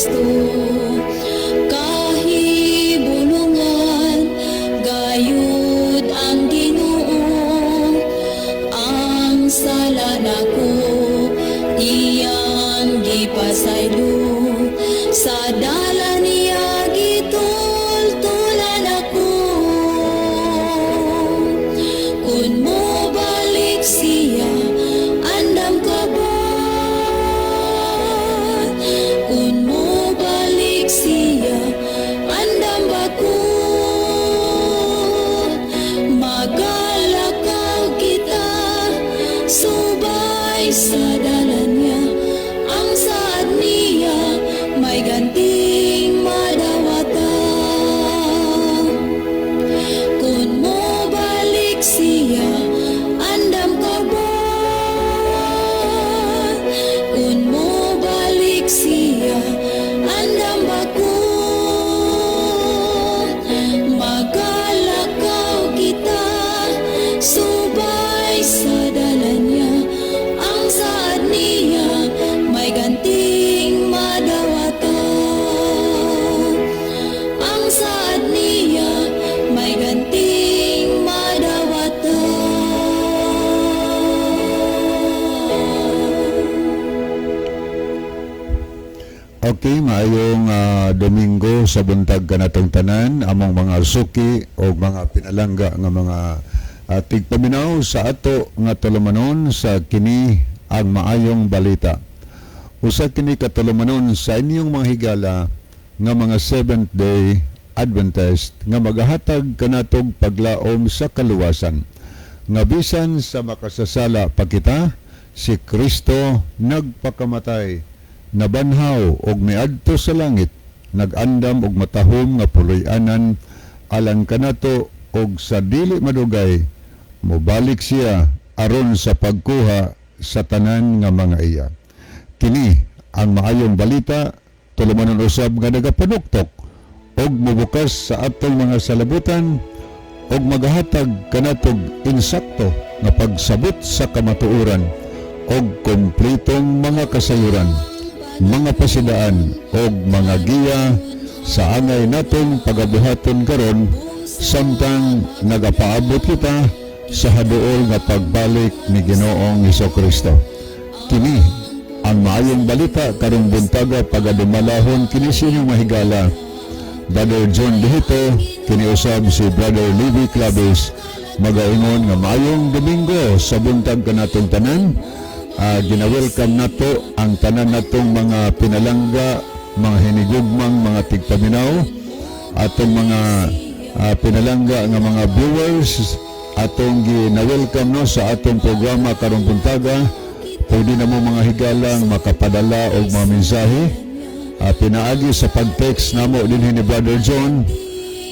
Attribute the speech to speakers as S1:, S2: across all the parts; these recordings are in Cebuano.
S1: Kristo. Kahibulungan gayud ang Ginoo. Ang sala nako iyang gipasaylo. Sa dalan niya gitultulan ako. Kung mo balik siya, andam ka ba? Kung mo balik siya, andam ba ko? Magalakaw kita subay sa dalan niya. Ang saad niya may ganting madawatan. Kung mo balik siya, andam ka ba? Kung mo balik siya, andam ba ko? Magalakaw kita subay sa dalan niya. Ang saad niya may ganting madawatan. Ang saad niya may ganting madawatan.
S2: Okay, maayong Domingo sa buntag kanatong tanan, among mga suki o mga pinalangga nga mga tigpaminaw sa ato nga tulumanon sa kini ang maayong balita. Usa kini ka tulumanon sa inyong mga higala nga mga Seventh Day Adventist nga magahatag kanatog paglaom sa kaluwasan. Nga bisan sa makasasala pa kita, si Kristo nagpakamatay, nabanhaw og miadto sa langit, nag-andam og matahom nga puloy-anan alang kanato, og sa dili madugay mobalik siya aron sa pagkuha sa tanan nga mga iya. Kini ang maayong balita, tulumanon usab nga nagapanuktok og mobukas sa atong mga salabutan og magahatag kanatog insakto nga pagsabot sa kamatuoran og kompletong mga kasayuran, mga pasidaan og mga giya sa angay natong pagabuhaton karon samtang nagapaabot kita sa haduol nga pagbalik ni Ginoong Kristo. Kini ang maayong balita karong buntaga, pagadumalahon kini sa inyong mahigala Brother John Dihito, kini usab si Brother Levi Claves, magaingon nga maayong Domingo sa buntag kanatong tanan. Gina-welcome nato ang tanan natong mga pinalangga, mga hinigugmang mga tigpaminaw, atong mga pinalangga nga mga viewers, atong gina-welcome, no, sa atong programa karong buntaga. Pwede na mo, mga higalang, makapadala og mga mensahe pinaagi sa pag-text namo dinhi ni Brother John.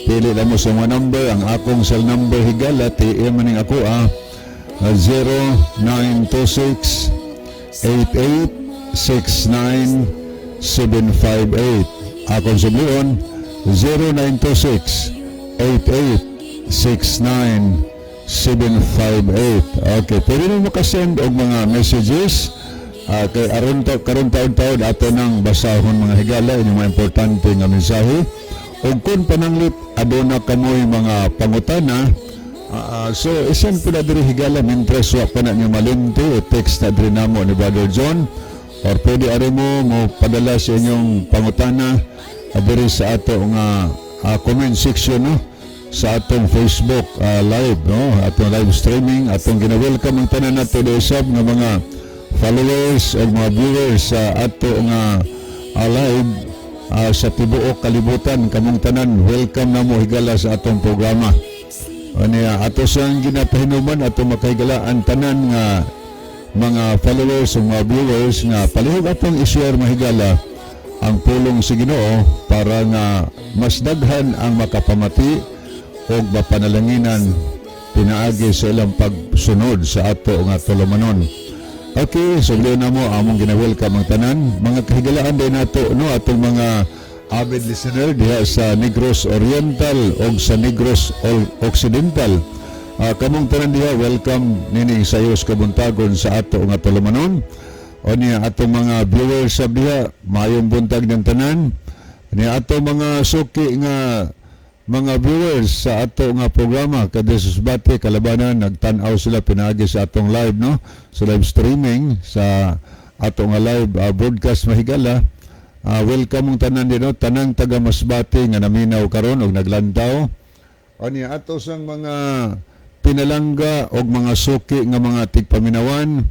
S2: Pili lang mo sa mga number, ang akong cell number, higala, TM maning ako 0926 8869 758. Akong sublion, 0926 8869 758. Okay, pwede mo makasend og mga messages kay aron ta karon taon-taon ato nang basahon, mga higala, inyong mga importante nga mensahe. Ug kung pananglit aduna kamoy mga pangutana, so i-send po na diri, higala, mientras wa pa na niyo malinti, text na diri namo ni Brother John or pwede ari mo mo padala sa inyong pangutana diri sa ato nga comment section, no, sa atong Facebook live, no, atong live streaming. Atong gina-welcome ang tanan nato usab nga mga followers o mga viewers sa ato nga live sa tibuok kalibutan. Kamong tanan, welcome na mo, higala, sa atong programa. Ania ato sang ginapahinuman ato makahigala ang tanan nga mga followers o mga viewers nga palihog atong i-share, mahigala, ang pulong sa Ginoo para nga mas daghan ang makapamati og mapanalanginan pinaagi sa ilang pagsunod sa ato nga tulumanon. Okay, so na mo among gina-welcome ang tanan mga kahigalaan din nato, no, atong mga avid listener diha sa Negros Oriental o sa Negros Occidental. Kamong tanan diha, welcome nining sayos kabuntagon sa ato nga tulumanon. O niya atong mga viewers sa diha, maayong buntag ng tanan. Niya atong mga suki nga mga viewers sa ato nga programa Kadesus Bate Kalabanan, nagtan-aw sila pinaagi sa atong live, no, sa live streaming sa ato nga live broadcast, mahigala. Welcome mong tanan din, no, tanang taga Masbate nga naminaw karon og naglantaw. O niya ato sang mga pinalangga og mga suki nga mga tigpaminawan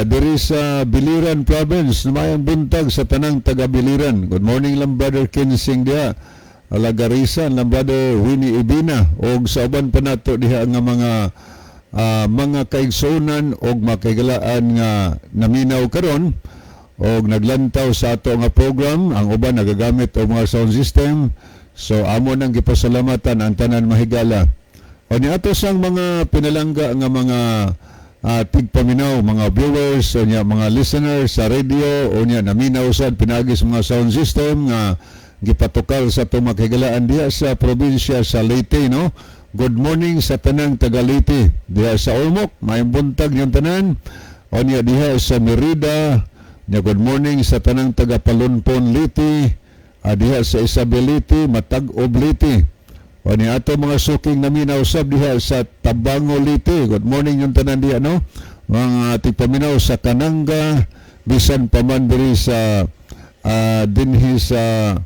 S2: diri sa Biliran Province, maayong buntag sa tanang taga Biliran. Good morning lang, Brother Kinsing diha. Alagarisan lang, Brother Winnie Ibina, og sa uban pa nato diha nga mga kaigsuonan og makaigalaan nga naminaw karon og naglantaw sa ato nga program. Ang uban nagagamit og mga sound system, so amo nang gipasalamatan ang tanan, mahigala. O ni ato sang mga pinalangga nga mga tigpaminaw, mga viewers o niya mga listeners sa radio o niya naminaw sad pinaagi sa mga sound system nga gipatukal sa atong makigalaan diha sa probinsya sa Leyte, no. Good morning sa tanang taga Leyte diha sa Ormoc, maayong buntag niyang tanan. O niya diha sa Merida niya, good morning sa tanang taga Palunpon, Leyte, diha sa Isabel, Leyte, Matag-ob, Leyte. O ni ato mga suking naminaw sab diha sa Tabango, Leyte. Good morning yung tanan diha, no. Mga tigpaminaw sa Kananga, bisan pa man diri sa dinhi sa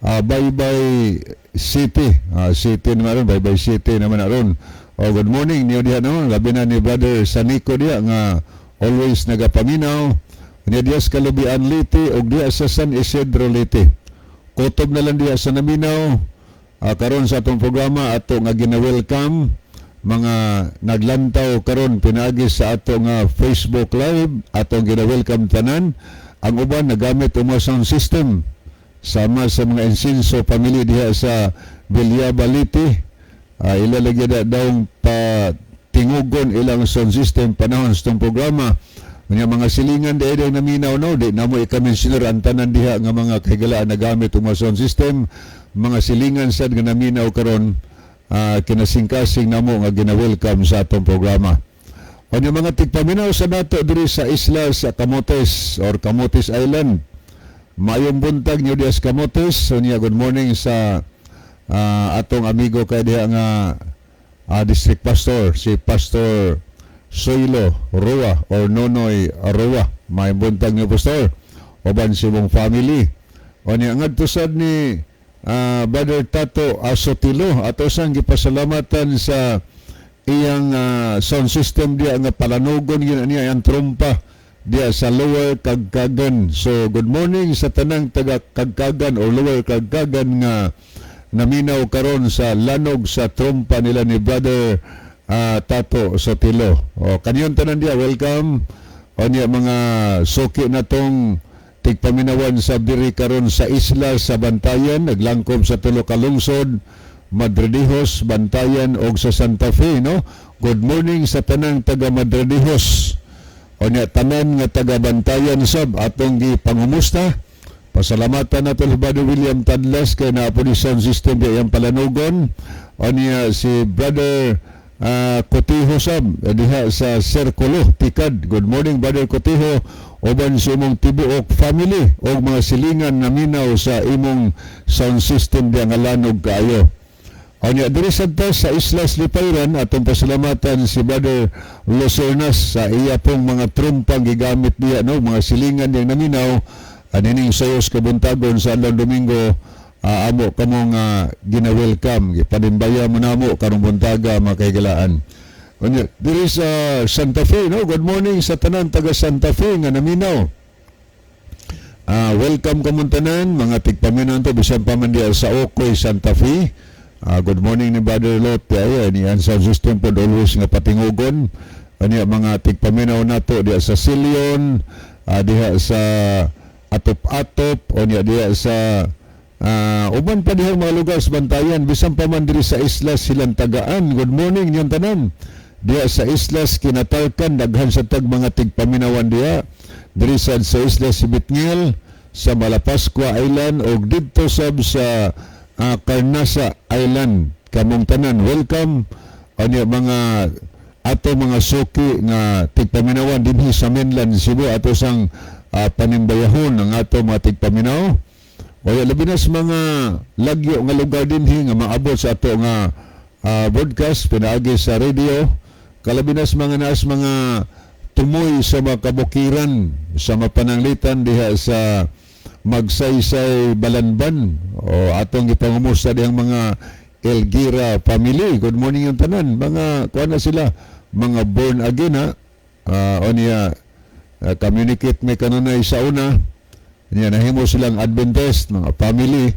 S2: Baybay City. City naman aron, Baybay City naman aron. Oh, good morning niyo diha, no. Labi na ni Brother Sanico diha nga always nagapaminaw. Niya diha sa Kalubian, Leyte ug diha sa San Isidro, Leyte. Kutob na lang diha sa naminaw karon sa atong programa, ato nga gina-welcome mga naglantaw karon pinaagi sa ato nga Facebook Live. Atong gina-welcome tanan. Ang uban nagamit og mga sound system, sama sa mga Ensinso family diha sa Villaba, Leyte. Ila lagi da daw pa tingugon ilang sound system panahon sa itong programa. Unya mga silingan di ay naminaw, no, di namo ika-mentioner ang tanan diha nga mga kahigalaan na gamit og mga sound system. Mga silingan sad nga naminaw karon, kinasingkasing namo nga gina-welcome sa atong programa. Unya mga tigpaminaw sa nato diri sa isla sa Camotes or Camotes Island. Maayong buntag niyo diha sa Camotes. So niya good morning sa atong amigo kay diha nga district pastor, si Pastor Soilo Roa or Nonoy Roa. Maayong buntag niyo, Pastor. Uban sa imong family. O niya ngadto sad ni Brother Tato Asotilo, ato sang gipasalamatan sa iyang sound system diya nga palanugon gina niya ang trompa diya sa Lower Kagkagan. So good morning sa tanang taga Kagkagan or Lower Kagkagan nga naminaw karon sa lanog sa trompa nila ni Brother Tato Sotilo. O kaniyong tanan diya, welcome. O niya mga suki na tong tigpaminawan sa diri karon sa isla sa Bantayan, naglangkob sa tulo ka lungsod, Madridejos, Bantayan og sa Santa Fe, no. Good morning sa tanang taga Madridejos. O niya tanan nga taga Bantayan sab atong gipangumusta. Pasalamatan nato si Brother William Tadlas kay naa po ni sound system di iyang palanugon. O niya si Brother Cotijo sab diha sa Serculo, Tikad. Good morning, Brother Cotijo, uban sa imong tibuok family og mga silingan na minaw sa imong sound system diha nga lanog kaayo. Anya diri sad ta sa Islas Lipayran, atong pasalamatan si Brother Lucernas sa iya pong mga trumpang gigamit niya, no, mga silingan niyang naminaw anining sayos kabuntagon sa adlaw Domingo. Amo kamong gina-welcome, gipanimbaya mo namo karong buntaga, mga kahigalaan. Unya diri sa Santa Fe, no, good morning sa tanan taga Santa Fe nga naminaw. Welcome kamong tanan mga tigpaminaw to bisan pa man diya sa Ocoy, Santa Fe. Good morning ni Brother Lot ay ni ang sound system pod always nga patingugon. Ani mga tigpaminaw nato diya sa Silion, diha sa Atop-Atop o niya diha sa uban pa diha mga lugar sa Bantayan, bisan pa man diri sa Islas Silantagaan. Good morning niyang tanan. Diha sa Islas Kinatarkan, daghan sa tag mga tigpaminawan diha. Diri sad sa Islas Sibitngil, sa Malapascua Island og didto sab sa Carnasa Island. Kamong tanan, welcome. Anya mga Ato mga suki nga tigpaminawan dinhi sa mainland Cebu, ato sang panimbayahon ang ato mga tigpaminaw. O labi na sa mga lagyo nga lugar dinhi nga maabot sa ato nga broadcast pinaagi sa radio, kalabi na sa mga naas mga tumoy sa mga kabukiran sa mapananglitan diha sa Magsaysay, Balanban, o atong gipangumusta dihang mga Elgira family. Good morning yung tanan. Mga kuan na sila, mga born again ha. O niya communicate may kanunay sa una niya nahimo silang Adventist mga family.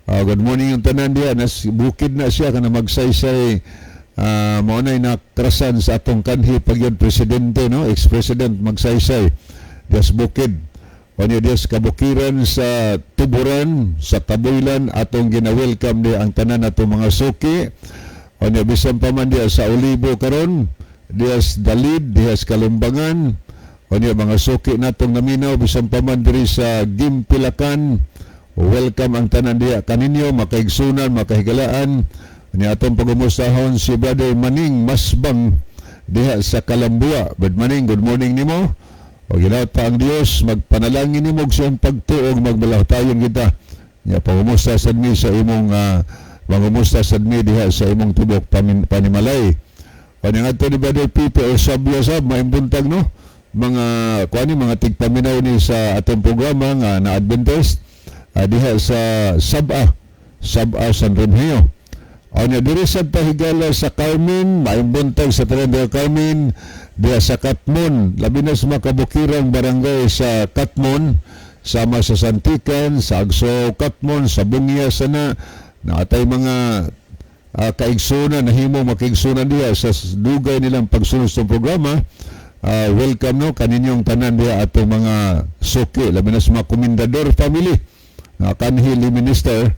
S2: Good morning yung tanan diha nas bukid na siya kana Magsaysay, mao nay nakrasan sa atong kanhi pagyud presidente, no, ex-president Magsaysay diha sa bukid. O niya diha sa kabukiran sa Tuburan, sa Tabuilan, atong gina-welcome diha ang tanan atong mga suki. O niya bisan pa man diha sa Olibo karon, diha sa Dalid, diha sa Kalimbangan. O niya mga suki natong naminaw bisan pa man diri sa Gimpilakan, welcome ang tanan diha kaninyo, makaigsunan, makahigalaan. Niya atong pagumustahon si Brother Maning Masbang diha sa Kalambua. Brother Maning, good morning nimo. O ginaot pa ang Dios magpanalangin nimo og siyang pagtuog magbalahtayon kita. Nya pangumusta sad mi sa imong pangumusta sad mi diha sa imong tibok panimalay. O nya ngadto ni Brother Pipe o Sabya sab, maayong buntag, no. Mga kuani, mga tigpaminaw ni sa atong programa nga na Adventist diha sa Saba, Saba, San Remigio. O nya diri sa Pahigala sa Carmen, maayong buntag sa tanan diha Carmen, diha sa Katmon, labi na sa mga kabukirang barangay sa Katmon, sama sa Santikan, sa Agso Katmon, sa Bungya sana, naatay mga kaigsunan, nahimo makaigsunan diha sa dugay nilang pagsunod sa programa. Welcome no kaninyong tanan diha atong mga suki, labi na sa mga Komendador family, nga kanhi minister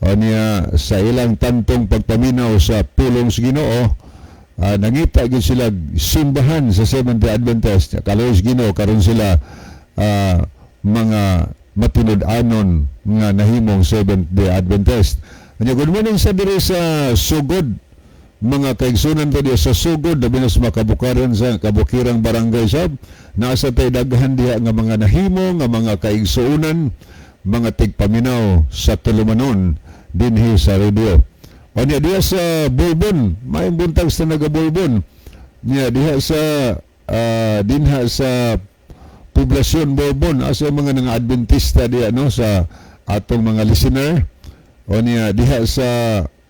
S2: o niya sa ilang tantong pagpaminaw sa pulong sa Ginoo, nangita gyud sila simbahan sa Seventh-day Adventist. Kaloy sa Ginoo, karon sila mga matinud-anon nga nahimong Seventh-day Adventist. Anya good morning sa diri sa Sugod, mga kaigsunan ta diha sa Sugod, labi na sa mga kabukaran sa kabukirang barangay sab, nasa tay daghan diha nga mga nahimo nga mga kaigsuonan, mga tigpaminaw sa tulumanon dinhi sa radio. O niya diha sa Bourbon, maayong buntag sa naga Bourbon. Niya diha sa dinha sa Poblasyon Bourbon, asa mga nga Adventista diha, no, sa atong mga listener. O niya diha sa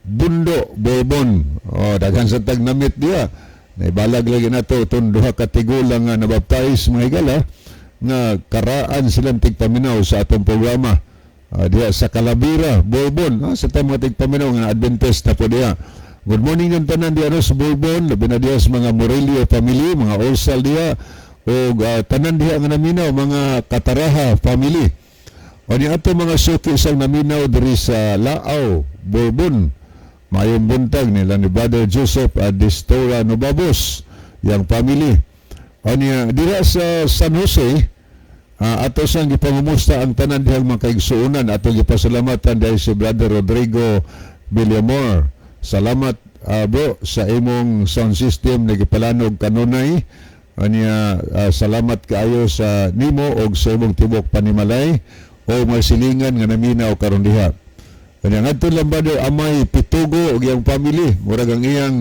S2: Bundo Bourbon. O daghan sa tag namit diha. Naibalag lagi nato itong duha ka tigulang nga nabaptize, mga higala, nga karaan silang tigpaminaw sa atong programa. Diha sa Calabira, Bourbon, sa tang mga tigpaminaw nga Adventist na po diha. Good morning yung tanan diha, no, sa Bourbon, labi na diha sa mga Morelio family, mga Orsal diha, o tanan diha nga naminaw, mga Kataraha family. O ni ato mga suki sang naminaw diri sa Laaw, Bourbon. Maayong buntag nila ni Brother Joseph Adistora Nobabos, yang family. O niya, dira sa San Jose, ato sang gipangumusta ang tanan dihang mga kaigsuonan, atong gipasalamatan dahil si Brother Rodrigo Villamor. Salamat bro sa imong sound system na gipalanog kanunay. Anya salamat kaayo sa nimo og sa imong tibok panimalay o mga silingan nga naminaw karon diha. Anya ngadto lang Brother Amay Pitugo og iyang family, murag ang iyang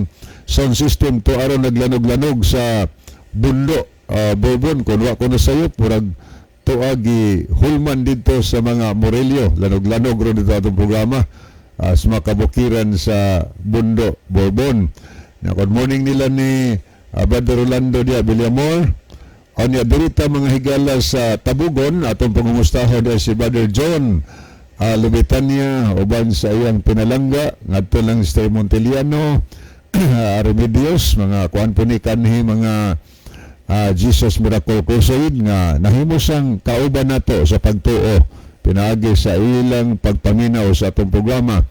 S2: sound system to aron naglanog-lanog sa Bundo, Bourbon, kun wa ko na sayop, murag tuagi hulman dito sa mga Morelio, lanog-lanog ron dito atong programa sa mga kabukiran sa Bundo, Bourbon. Na good morning nila ni Brother Rolando dia Villamor. Anya dirita mga higala sa Tabugon, atong pangumustaho diya si Brother John Lubitania uban sa iyang pinalangga, ngadto lang sa Monteliano, Remedios, mga kuan po ni kanhi mga Jesus Miracle Crusade nga nahimo sang kauban nato sa pagtuo pinaagi sa ilang pagpaminaw sa atong programa.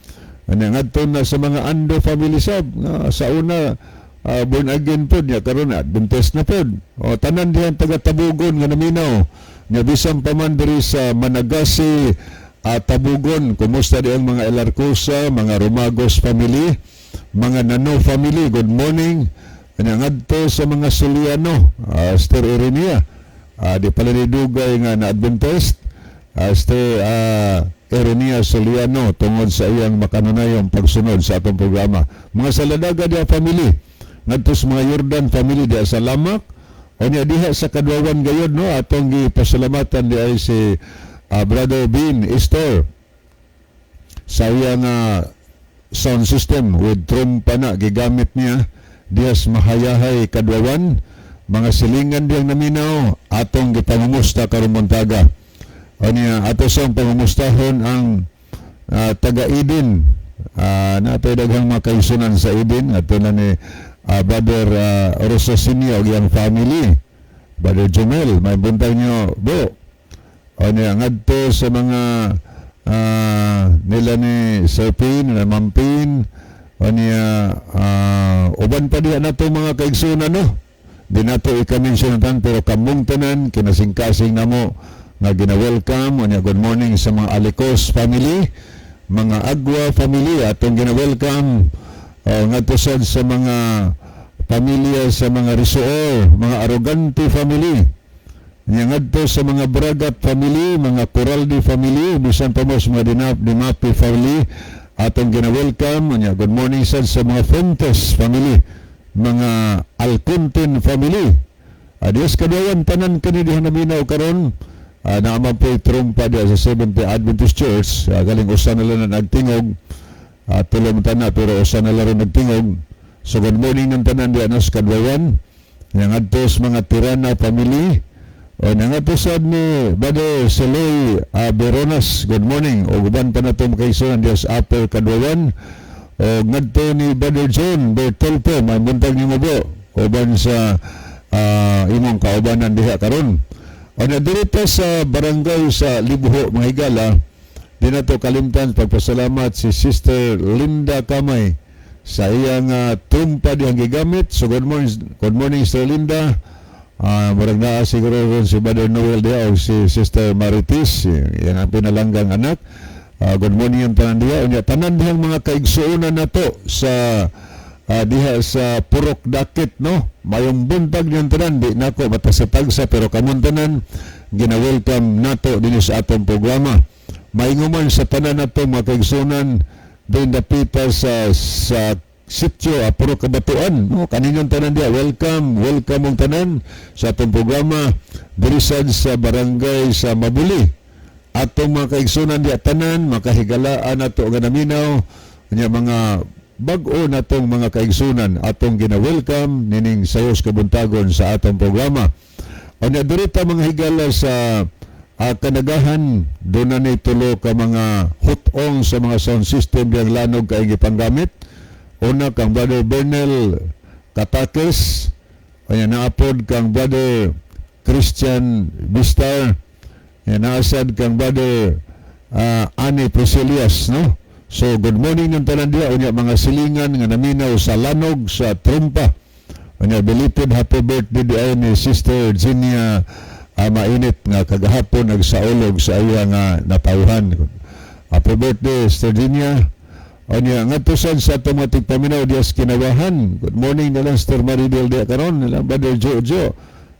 S2: Anya ngadto na sa mga Ando family sab nga sa una born again pod niya, karon Adventist na pod. O tanan dihan taga Tabugon nga naminaw nya, bisan pa man diri sa Managasi, Tabugon, kumusta di ang mga Elarcosa, mga Romagos family, mga Nano family, good morning. Anya ngadto sa mga Soliano, Sister Irenea, di pala ni dugay nga na Adventist, Sister Irenea Soliano, tungod sa iyang makanunayong pagsunod sa atong programa. Mga Saladaga diya family, ngadto sa mga Jordan family diya sa Lamak, unya diha sa Kadwawan gayod, no, atong gipasalamatan di ay si Brother Bean Esther sa iyang sound system with trumpa na gigamit niya diha sa Mahayahay, Kadwawan. Mga silingan diyang naminaw, atong gipangumusta karong buntaga. Unya ato sang pangumustahon ang taga Eden, natay daghang mga kaigsunan sa Eden, ato na ni Brother Rosasinio ug iyang family, Brother Jumel, may buntag niyo bo. Unya ngadto sa mga nila ni Sir Pin, nila Ma'am Pin, unya uban pa diha nato mga kaigsunan, no. Di nato ika-mention tan, pero kamong tanan kinasingkasing namo nga gina-welcome. Unya good morning sa mga Alicos family, mga Agua family, atong gina-welcome, ngadto sad sa mga pamilya sa mga Risuor, mga Arrogante family. Nya ngadto sa mga Bragat family, mga Coraldi family, bisan pa mo sa mga Dinap, Dimapi family, atong gina-welcome. Nya good morning sad sa mga Fuentes family, mga Alcontin family. Adios kadayan tanan kani diha naminaw karon. Naa man po trumpa diha sa Seventh Adventist Church. Galing usa na lang na nagtingog. Tulong tanan pero usa na lang rin nagtingog. So good morning ng tanan diha sa Kadwayan. Nya ngadto sa mga Tirana family. O nangadto sad ni Brother Saloy Beronas, good morning. O uban pa nato makaigsunan diha sa Upper Kadwayan. O ngadto ni Brother John Bertolpo, may buntag nimo bo. Uban sa imong kaubanan diha karon. O na direta sa barangay sa Libuho, mga higala, di nato kalimtan pagpasalamat si Sister Linda Kamay sa iyang tumpa diyang gigamit. So good morning, Sister Linda. Murag naa siguro ron si Brother Noel diha o si Sister Maritis, yan ang pinalanggang anak. Good morning ang tanan diha. Unya tanan dihang mga kaigsuonan nato sa diha sa Purok Dakit, no. Mayong buntag niyang tanan, di nako matagsa-tagsa, pero kamong tanan gina-welcome nato dinhi sa atong programa. Mainguman sa tanan nato mga kaigsuonan din dapita sa sitio Purok Kabatuan, no, kaninyong tanan diha, welcome, welcome ang tanan sa atong programa diri sad sa barangay sa Mabuli. Atong mga kaigsunan diha tanan, makahigalaan nato nga naminaw, nya mga bag-o natong mga kaigsunan, atong gina-welcome nining sayos kabuntagon sa atong programa. Unya dirita, mga higala, sa Kanagahan, doon na ni tulo ka mga hutong sa mga sound system diyang lanog kay gipanggamit. Una kang Brother Bernel Katakes, unya naapod kang Brother Christian Bistar, unya naasad kang Brother Ani Priscilias, no? So good morning ng tanan diha, unya mga silingan nga naminaw sa lanog sa trumpa. Unya belated happy birthday di ay ni Sister Ginia Mainit nga kagahapon nagsaulog sa iya nga natawhan. Happy birthday, Sister Ginia. Unya ngadto sad sa atong mga tigpaminaw diya sa Kinawahan. Good morning na lang Sister Maridel diya karon, nila Brother Jojo,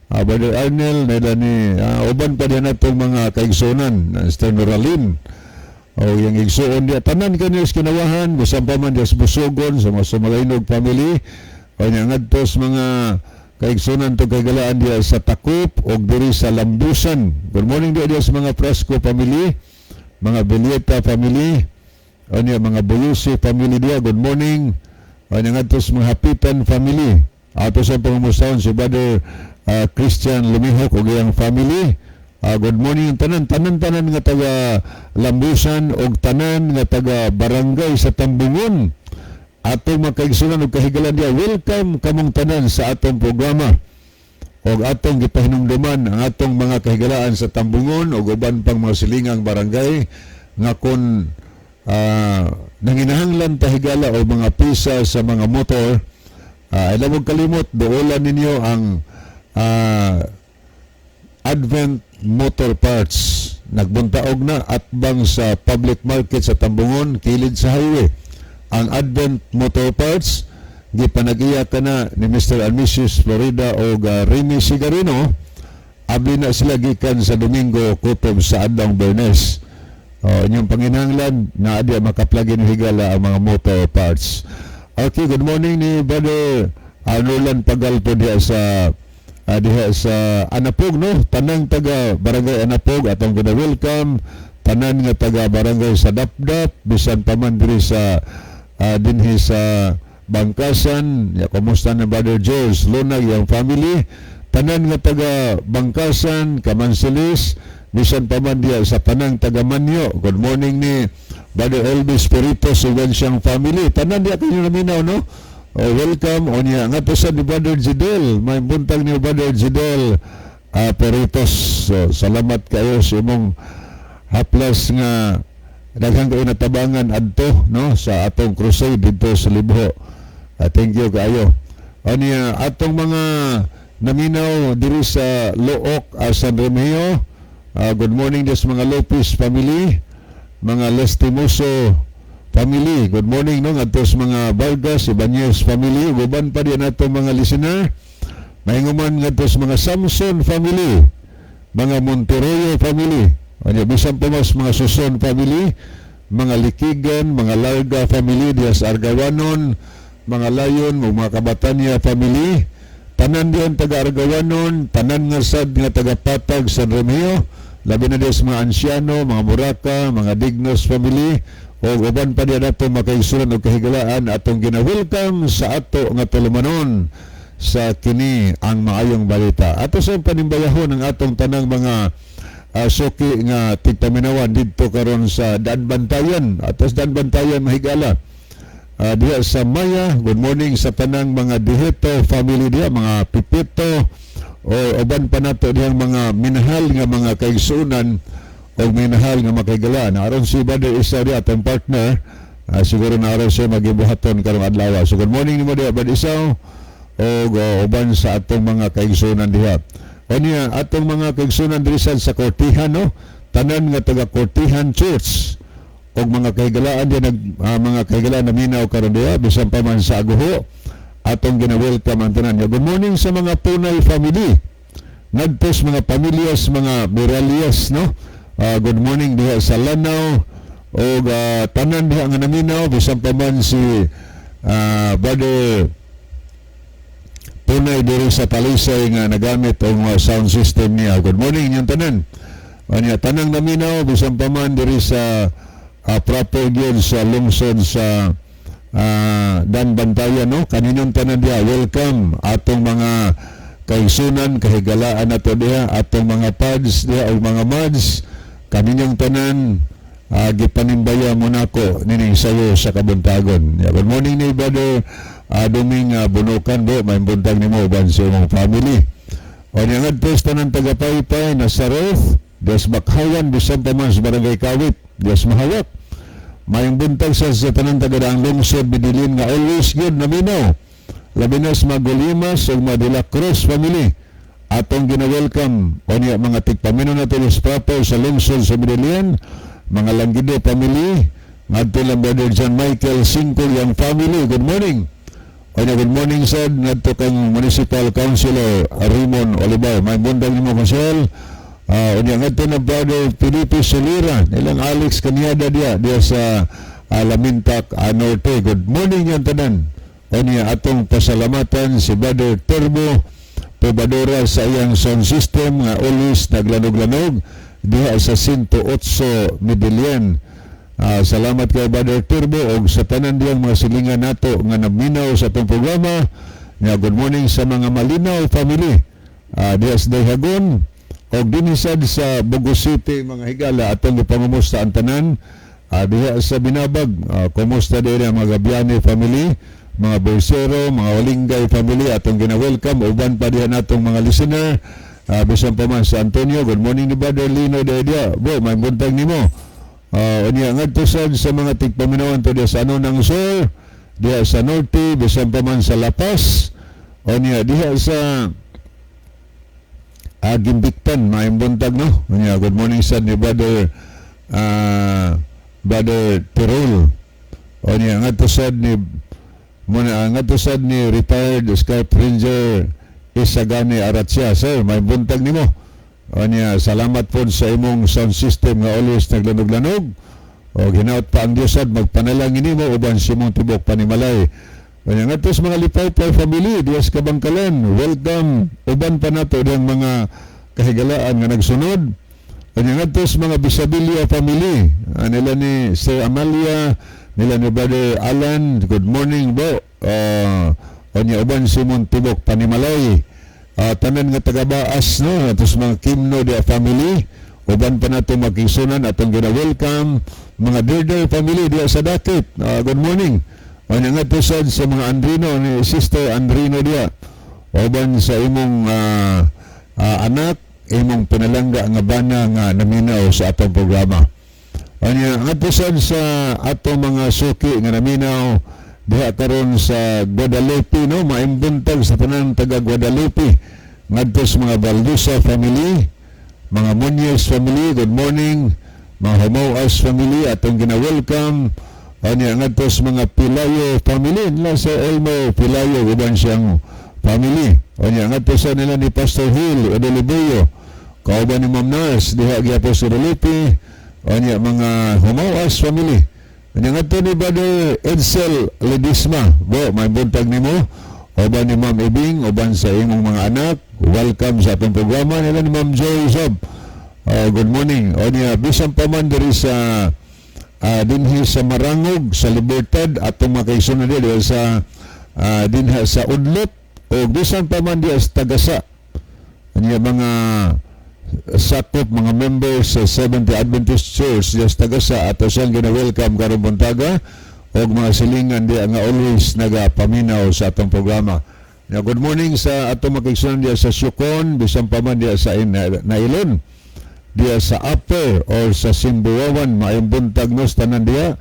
S2: Brother Arnel, nila ni uban pa diya natong mga kaigsunan, Sister Noralyn. O yung igsuon diya tanan kaniyo sa Kinawahan, bisan pa man diya sa Busugon, sa mga Sumalainog family. O nya ngadto sa mga kaigsunan to kagalaan diya sa Takop o diri sa Lambusan. Good morning diya diya sa mga Fresco family, mga Villeta family, o niya mga Buyusi family diya. Good morning. O niya ngadto sa mga Hapitan family. Ato sa pangamustahon si Brother Christian Lumihok ug iyang family. Good morning tanan tanan tanan nga taga Lambusan og tanan nga taga barangay sa Tambungon. Atong mga kaigsunan ug kahigalan diya, welcome kamong tanan sa atong programa. Og atong gipahinumduman ang atong mga kahigalaan sa Tambungon ug uban pang mga silingang barangay nga kon nanginahanglan tahigala o mga pisa sa mga motor, alam mo kalimot duolan ninyo ang Advent Motor Parts. Nagbuntaog na atbang sa public market sa Tambungon, kilid sa highway. Ang Advent Motor Parts Gipanagiya kana ni Mr. and Mrs. Florida o Remy Sigarino. Abi na sila gikan sa Domingo kutob sa adlawng Biyernes. Oh, inyong panginahanglan na adi makaplugin higala ang mga motor parts. Okay, good morning ni Brother Nolan Pagalpo diha sa Anapog, no. Tanang taga Barangay Anapog atong gina welcome, tanan nga taga Barangay sa Dapdap, bisan pa man diri sa dinhi sa Bangkasan ya. Kumusta na Brother George Lunag, yang family, tanan nga taga Bangkasan, Kamansilis, bisan pa man diha sa tanang taga Manyo. Good morning ni Brother Elvis Peritos ug siyang family, tanan diha kanyo naminaw, no. Oh, welcome. Unya ngadto sa ni Brother Jidel, may buntag ni Brother Jidel Peritos. So, salamat kayo sa imong haplas nga daghan kayo natabangan adto, no, sa atong crusade dito sa Libho. Thank you kaayo. Unya atong mga naminaw diri sa Looc, San Remigio. Good morning sa mga Lopez family, mga Lestimoso family. Good morning, no, ngadto sa mga Vargas, Ibanez family, uban pa din nato mga listener. Mainguman ngadto sa mga Samson family, mga Monteroyo family. Unya bisan pa mas mga Suson family, mga Likigan, mga Larga family diha sa Argawanon, mga Layon, mga Kabatanya family, tanan diyan taga Argawanon, tanan nga sad nga taga Patag, San Remigio, labi na diha sa mga ansyano, mga Muraka, mga Dignos family, o uban pa diha nato makaigsunan og kahigalaan atong gina-welcome sa ato nga tulumanon sa kini ang maayong balita. Ato sa panimbayahon ang atong tanang mga suki nga tigpaminawan didto karon sa Daanbantayan. Ato sa Daanbantayan, mahigala. Diha sa Maya, good morning sa tanang mga Dihito family diha, mga Pipito, o uban pa nato dihang mga minahal nga mga kaigsunan o minahal nga makaigalaan. Aron si Brother Isa diha, atong partner, siguro na aron siya magibuhaton karong adlaw. So good morning nimo diha, Brother Isaw, o uban sa atong mga kaigsunan diha. O niya, atong mga kaigsunan diri sa Kortihan, no? Tanan nga taga Kortihan Church og mga kahigalaan di nag mga kahigalaan naminaw karon diha bisan pa man sa Aguho, atong gina-welcome ang tanan. Good morning sa mga Punay family ngadto sa mga pamilyas, mga Miralias, no. Good morning diha sa Lanao og tanan diha nga naminaw bisan pa man si Brother Punay diri sa Talisay nga nagamit ang sound system niya. Good morning inyong tanan. Anya tanang naminaw bisan pa man diri sa proper gyud sa lungsod sa Daanbantayan, no, kaninyong tanan diha, welcome. Atong mga kaigsunan, kahigalaan nato diha, atong mga pads diha og mga mads, kaninyong tanan, gipanimbaya mo nako nining sayo sa kabuntagon. Yeah, good morning ni Brother Duming Bunukan bo, may buntag nimo uban sa imong family. O niya ngadto sa tanan taga-Paypay, Nazareth, Dios Bakhawan, bisan pa man sa Barangay Kawit, Dios Mahawak. Mayong buntag sa tanan taga Daang Lungsod, Medellin nga always good naminaw. Labi na sa Magulimas ug mga De La Cruz family. Atong gina-welcome o niya mga tigpaminaw nato sa proper sa lungsod sa Medellin, mga Langgido family, ngadto lang Brother John Michael Cinco yang family. Good morning. O niya, good morning sad ngadto kang Municipal Councilor Raymond Olivar. May buntag nimo, Konsehal. Unya ngadto na Brother Felipe Solira, nilang Alex Kanyada diya sa Lamintak Norte. Good morning yan tanan. Unya atong pasalamatan si Brother Turbo Pobadora sa iyang sound system nga always naglanog-lanog diha sa 108 Medellin. Salamat kay Brother Turbo og sa tanan diyang mga silingan nato nga naminaw sa atong programa. Nga good morning sa mga Malinaw family diha sa Dayhagon og dinhi sad sa Bogo City, mga higala, atong gipangumusta ang tanan diha sa Binabag. Kumusta diri ang mga Gabiani family, mga Bersero, mga Walingay family, atong gina-welcome uban pa diha natong mga listener bisan pa man sa Antonio. Good morning ni Brother Lino diha bro, may buntag nimo. Unya ngadto sad sa mga tigpaminawan to diha sa ano ng Sur, diha sa Norte, bisan pa man sa La Paz. Unya diha sa Gimbiktan, maayong buntag, no. Unya good morning sad ni Brother Tirol. Unya ngadto sad ni Muna ngadto sad ni retired Scout Ranger Isagani Aratsia. Sir, maayong buntag nimo. Anya, salamat po sa imong sound system nga always naglanog-lanog. O hinaut pa ang Diyos sad magpanalangin nimo uban sa imong tibok panimalay. Anya, ngadto sa mga Lipaypay family diya sa Kabangkalan. Welcome, uban pa nato diyang mga kahigalaan nga nagsunod. Anya, ngadto sa mga Bisabilia family, nila ni Sir Amalia, nila ni Brother Alan, good morning bo. Anya, uban sa imong tibok panimalay. Tanan nga taga-Baas, no, ato sa mga Kimno dia family, uban pa nato makisunan, atong gina-welcome mga Dirder family diya sa Dakit. Good morning. Anya, ngadto sad sa mga Andrino ni Sister Andrino diya. Uban sa imong anak, imong pinalangga nga bana nga naminaw sa atong programa. Anya, ngadto sad sa atong mga suki nga naminaw diha karon sa Guadalupe, no, maayong buntag sa tanan taga Guadalupe. Ngadto sa mga Valdusa family, mga Muñoz family, good morning. Mga Homoas family, atong gina-welcome. Anya, ngadto sa mga Pilayo family, nila sa Elmo Pilayo uban siyang family. Anya, ngadto sa nila ni Pastor Hill Odolibuyo, kauban ni Ma'am Nurse diha gyapon sa Guadalupe. Anya, mga Homoas family. Anya, ngadto ni Brother Edsel Ledisma. Bo, maayong buntag nimo. Uban ni Ma'am Ibing, uban sa imong mga anak. Welcome sa atong programa nila ni Ma'am Joy Sob. Good morning. O niya, bisan pa man diri sa dinhi sa Marangog, sa Libertad, atong makaigsunan diri sa dinha sa Udlot, o bisan pa man diya sa Tagasa. Anya, mga sakop, mga members sa Seventh Adventist Church diya sa Tagasa, ato siyang gina-welcome karong buntaga og mga silingan diya nga always nagapaminaw sa atong programa. Ya, good morning sa atong makaigsunan diya sa Siocon, bisan pa man diya sa Nailon, diya sa Upper or sa Simbuawan, maayong buntag no sa tanan diya.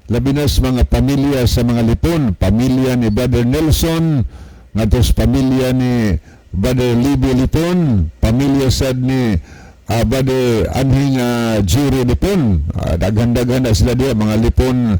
S2: Labi na sa mga pamilya sa mga Lipon, pamilya ni Brother Nelson, ngadto sa pamilya ni Brother Libby Lipon, pamilya sad ni Brother Anhing Jury Lipon. Daghan-daghan na sila diya, mga Lipon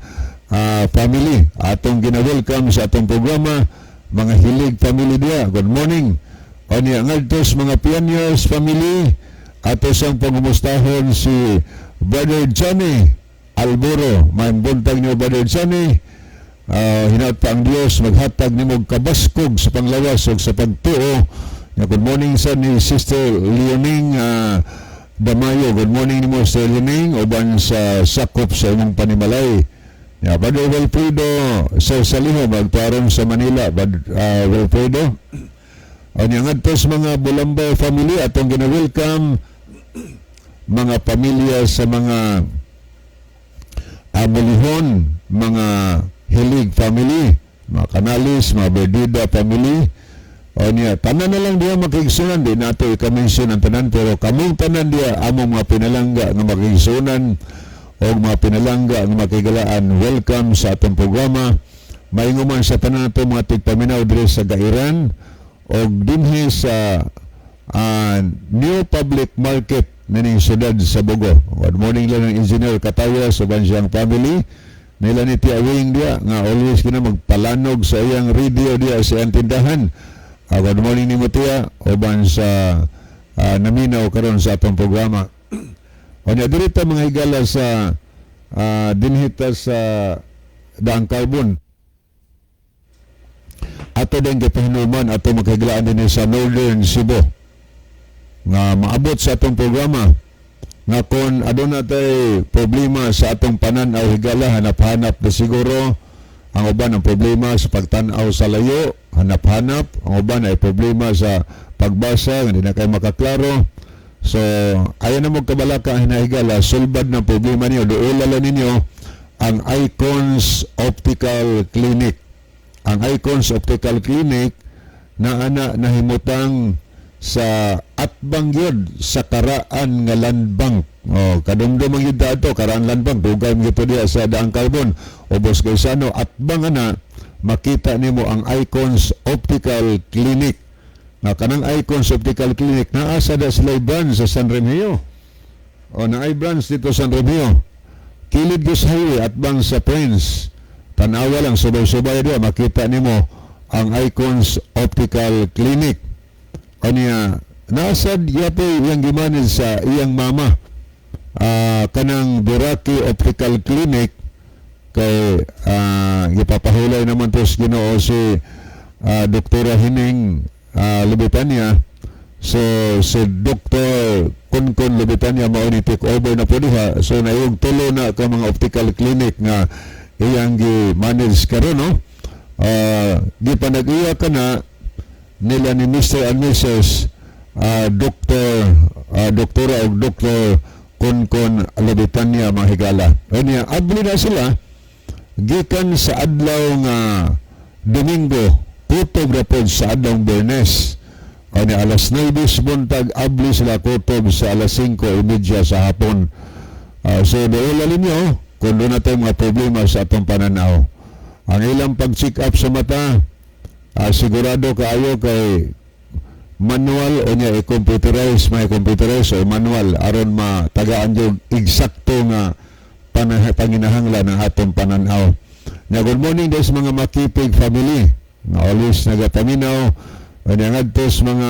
S2: family. Atong gina-welcome sa atong programa, mga Hilig family diya. Good morning. O niya, ngadto sa mga Pioneers family, ato siyang pangumustahon si Brother Johnny Alboro. Maayong buntag niyo, Brother Johnny. Hinaut pa ang Dios maghatag nimo og kabaskog sa panglawas ug sa pagtuo. Ya, good morning sa ni Sister Leoning Damayo. Good morning nimo, Sister Leoning, uban sa sakop sa imong panimalay. Ya, Brother Wilfredo Sir Saliho magtuaron sa Manila. Brother Wilfredo. Anya, ngadto sa mga Bulambay family, atong gina-welcome mga pamilya sa mga Amulihon, mga Hilig family, mga Canalis, mga Berdida family. O niya, tanan na lang diya makigsunan, di nato ika-mention ang tanan, pero kamong tanan diya, among mga pinalangga nga makigsunan o mga pinalangga nga makigalaan, welcome sa atong programa. Maingon man sa tanan nato mga tigpaminaw diri sa Gairan o dinhi sa New Public Market nining syudad sa Bogo. Good morning lang ng Engineer Kataya sa siyang family. Nila ni Tia Wing diya nga always kina magpalanog sa iyang radio diya sa iyang tindahan. Good morning nimo, Tia, uban sa naminaw karon sa atong programa. O niya, diri ta, mga higala, sa dinhi ta sa Daang Carbon. Ato din gipahinuman ato makahigalaan din sa Northern Cebu nga maabot sa atong programa nga kung aduna tay problema sa atong panan-aw, higala, hanap-hanap na siguro. Ang uban ang problema sa pagtan-aw sa layo, hanap-hanap. Ang uban ay problema sa pagbasa nga di na kay makaklaro. So ayaw na mo kabalaka, hinahigala, sulbad ng problema niyo, duola lang ninyo ang Icons Optical Clinic. Ang Icons Optical Clinic na ana nahimutang sa atbang gyud sa Karaan nga Land Bank. Oh, kadumdum ang gyud ato Karaan Land Bank, dugay man gyud diya sa Daang Carbon. Ubos kay sano atbang ana makita nimo ang Icons Optical Clinic. Nga kanang Icons Optical Clinic naa sa da sila branch sa San Remigio. O naay branch dito sa San Remigio. Kilid gyud sa highway, atbang sa Prince. Tanawa lang, subay-subay diya, makita nimo ang Icons Optical Clinic. Kanya nasad yapoy iyang gimanage sa iyang mama, kanang Buraki Optical Clinic, kay gipapahulay naman to sa Ginoo si Doktora Hining Lubitania. So si Dr. Kunkun Lubitania mao ni take over na po diha. So naayog tulo na ka mga optical clinic nga iyang gi-manage karon, no? Gipanag-iya ka na nila ni Mr. and Mrs. Dr. Doktora o Dr. Kunkun Lubitania, mga higala. Kanya abli na sila gikan sa adlaw nga Domingo, kutob ra pod sa adlaw Biyernes. Kanya alas 9 sa buntag abli sila, kutob sa alas 5:30 sa hapon. So dool ninyo kung duna tay mga problema sa atong pananaw. Ang ilang pag-check up sa mata, sigurado kaayo kay manual o niya i-computerize, may computerize o manual aron matagaan yung eksakto nga panginahanglan ng atong pananaw. Nya good morning des mga Makipig family nga always nagapaminaw. Nya ngadto sa mga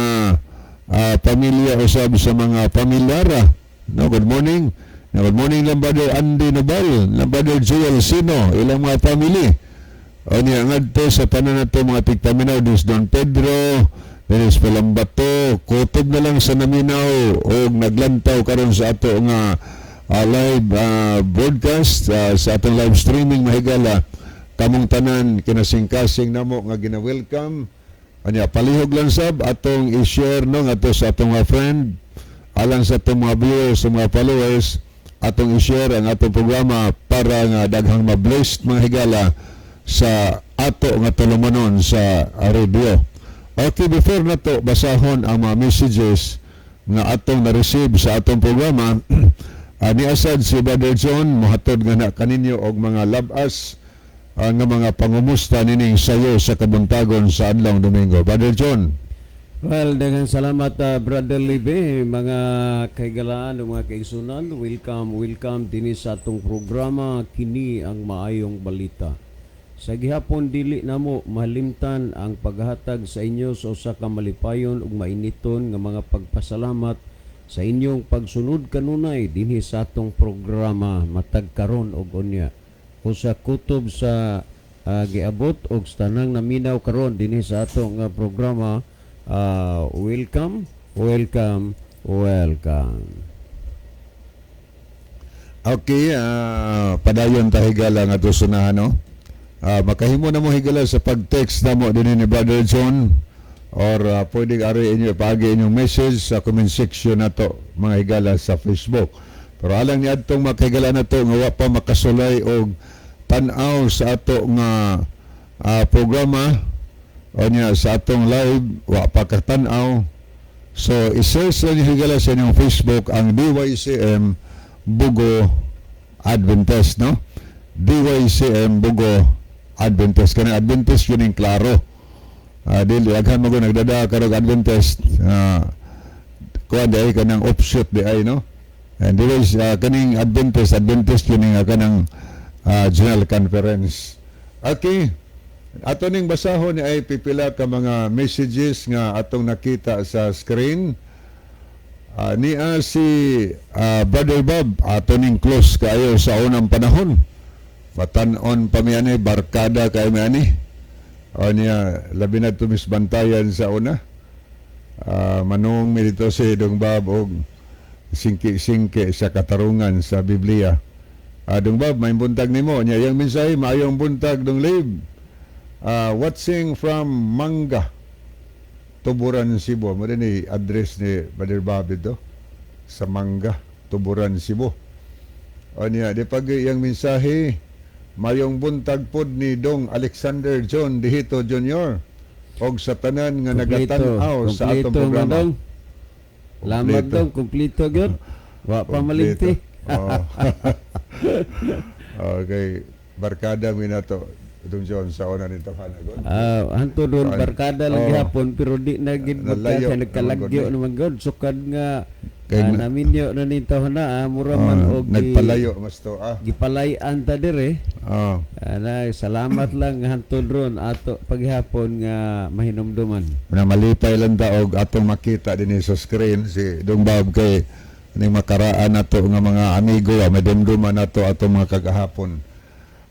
S2: pamilya usab sa mga pamilyara. No, good morning. Nya good morning lang Brother Andy Nobel, lang Brother Joel Sino, ilang mga family. O niya ngadto sa tanan nato mga tigpaminaw dis Don Pedro, Dennis Palambato, kutob na lang sa naminaw o naglantaw karon sa ato nga live broadcast, sa atong live streaming, mahigala. Kamong tanan kinasingkasing namo nga gina-welcome. Anya palihog lang sab atong i-share, no, ngadto sa atong mga friend, alang sa atong mga viewers, sa mga followers, atong i-share ang atong programa para nga daghang ma-blessed, mga higala, sa ato nga tulumanon sa radio. Okay, before na to basahon ang mga messages nga atong na-receive sa atong programa, ni asad si Brother John mohatod nga na kaninyo og mga labas nga mga pangumusta nining sayo sa kabuntagon sa adlaw Domingo. Brother John.
S3: Well, daghang salamat, Brother Libe, mga kaigalaan o mga kaigsunan. Welcome, welcome dinhi sa atong programa, Kini ang Maayong Balita. Sa gihapon dili namo malimtan ang paghatag sa inyo sa usa ka malipayon ug mainiton nga mga pagpasalamat sa inyong pagsunod kanunay dinhi sa atong programa matag karon ug unya. O sa kutob sa giabot og sa tanang naminaw karon dinhi sa atong programa, welcome, welcome, welcome.
S2: Okay, padayon ta, higala, nga sunahan, no. Makahimo na mo, higala, sa pag-text na mo din ni Brother John or pwede ari inyo paagi inyong message sa comment section nato, mga higala, sa Facebook. Pero alang ni adtong mga higala nato nga wa pa makasulay og tan-aw sa ato nga programa o niya sa atong live, wa pa katan-aw. So i-search lang niyo, higala, sa inyong Facebook ang DYCM Bugo Adventist, no? DYCM Bugo Adventist. Kanang Adventist yun yung klaro. Dili daghan mo nagdada karog Adventist, kuan di ay kanang offshoot di ay, no? And there is kaning Adventist, Adventist yun yung kanang General Conference. Okay. Ato ning basahon ni ay pipila ka mga messages nga atong nakita sa screen. Niya si Brother Bob, ato ning close kayo sa unang panahon. Batan-on pa mi ani, barkada kayo mi ani. O niya, labi na tumis bantayan sa una. Manong mi dito si Dong Bob og singki-singki sa katarungan sa Biblia. Dong Bob, may buntag nimo. Niya yang mensahe, maayong buntag, Dong Lib. Watching from Manga, Tuburan, Cebu. Mo din ni address ni Brother Bob dito sa Manga, Tuburan, Cebu. O niya, di pag iyang mensahe, mayong buntag pod ni Dong Alexander John Dihito Jr. og sa tanan nga nagatan-aw sa atong
S3: Kompleto man
S2: programa.
S3: Dong. Lamag
S2: Kompleto.
S3: Dong, kompleto gyud. Wa pa malimti.
S2: Oh. Okay, barkada mi na to. Dong John sa una nito panagon.
S3: Hanto doon
S2: Kuan.
S3: barkada lang
S2: Oh.
S3: gihapon pero di na gid
S2: Nalayo
S3: magka nagkalagyo
S2: naman
S3: naman gud sukad nga
S2: Kay
S3: Naminyo na ning taon na, mura man og
S2: nagpalayo mas to ah.
S3: Gipalay-an ta dire. Ana, salamat lang hantod ron ato paghapon nga mahinumduman.
S2: Na malipay lang ta og atong makita dinhi sa screen si Dong Bob kay ning makaraan nato nga mga amigo, madumduman nato atong mga kagahapon.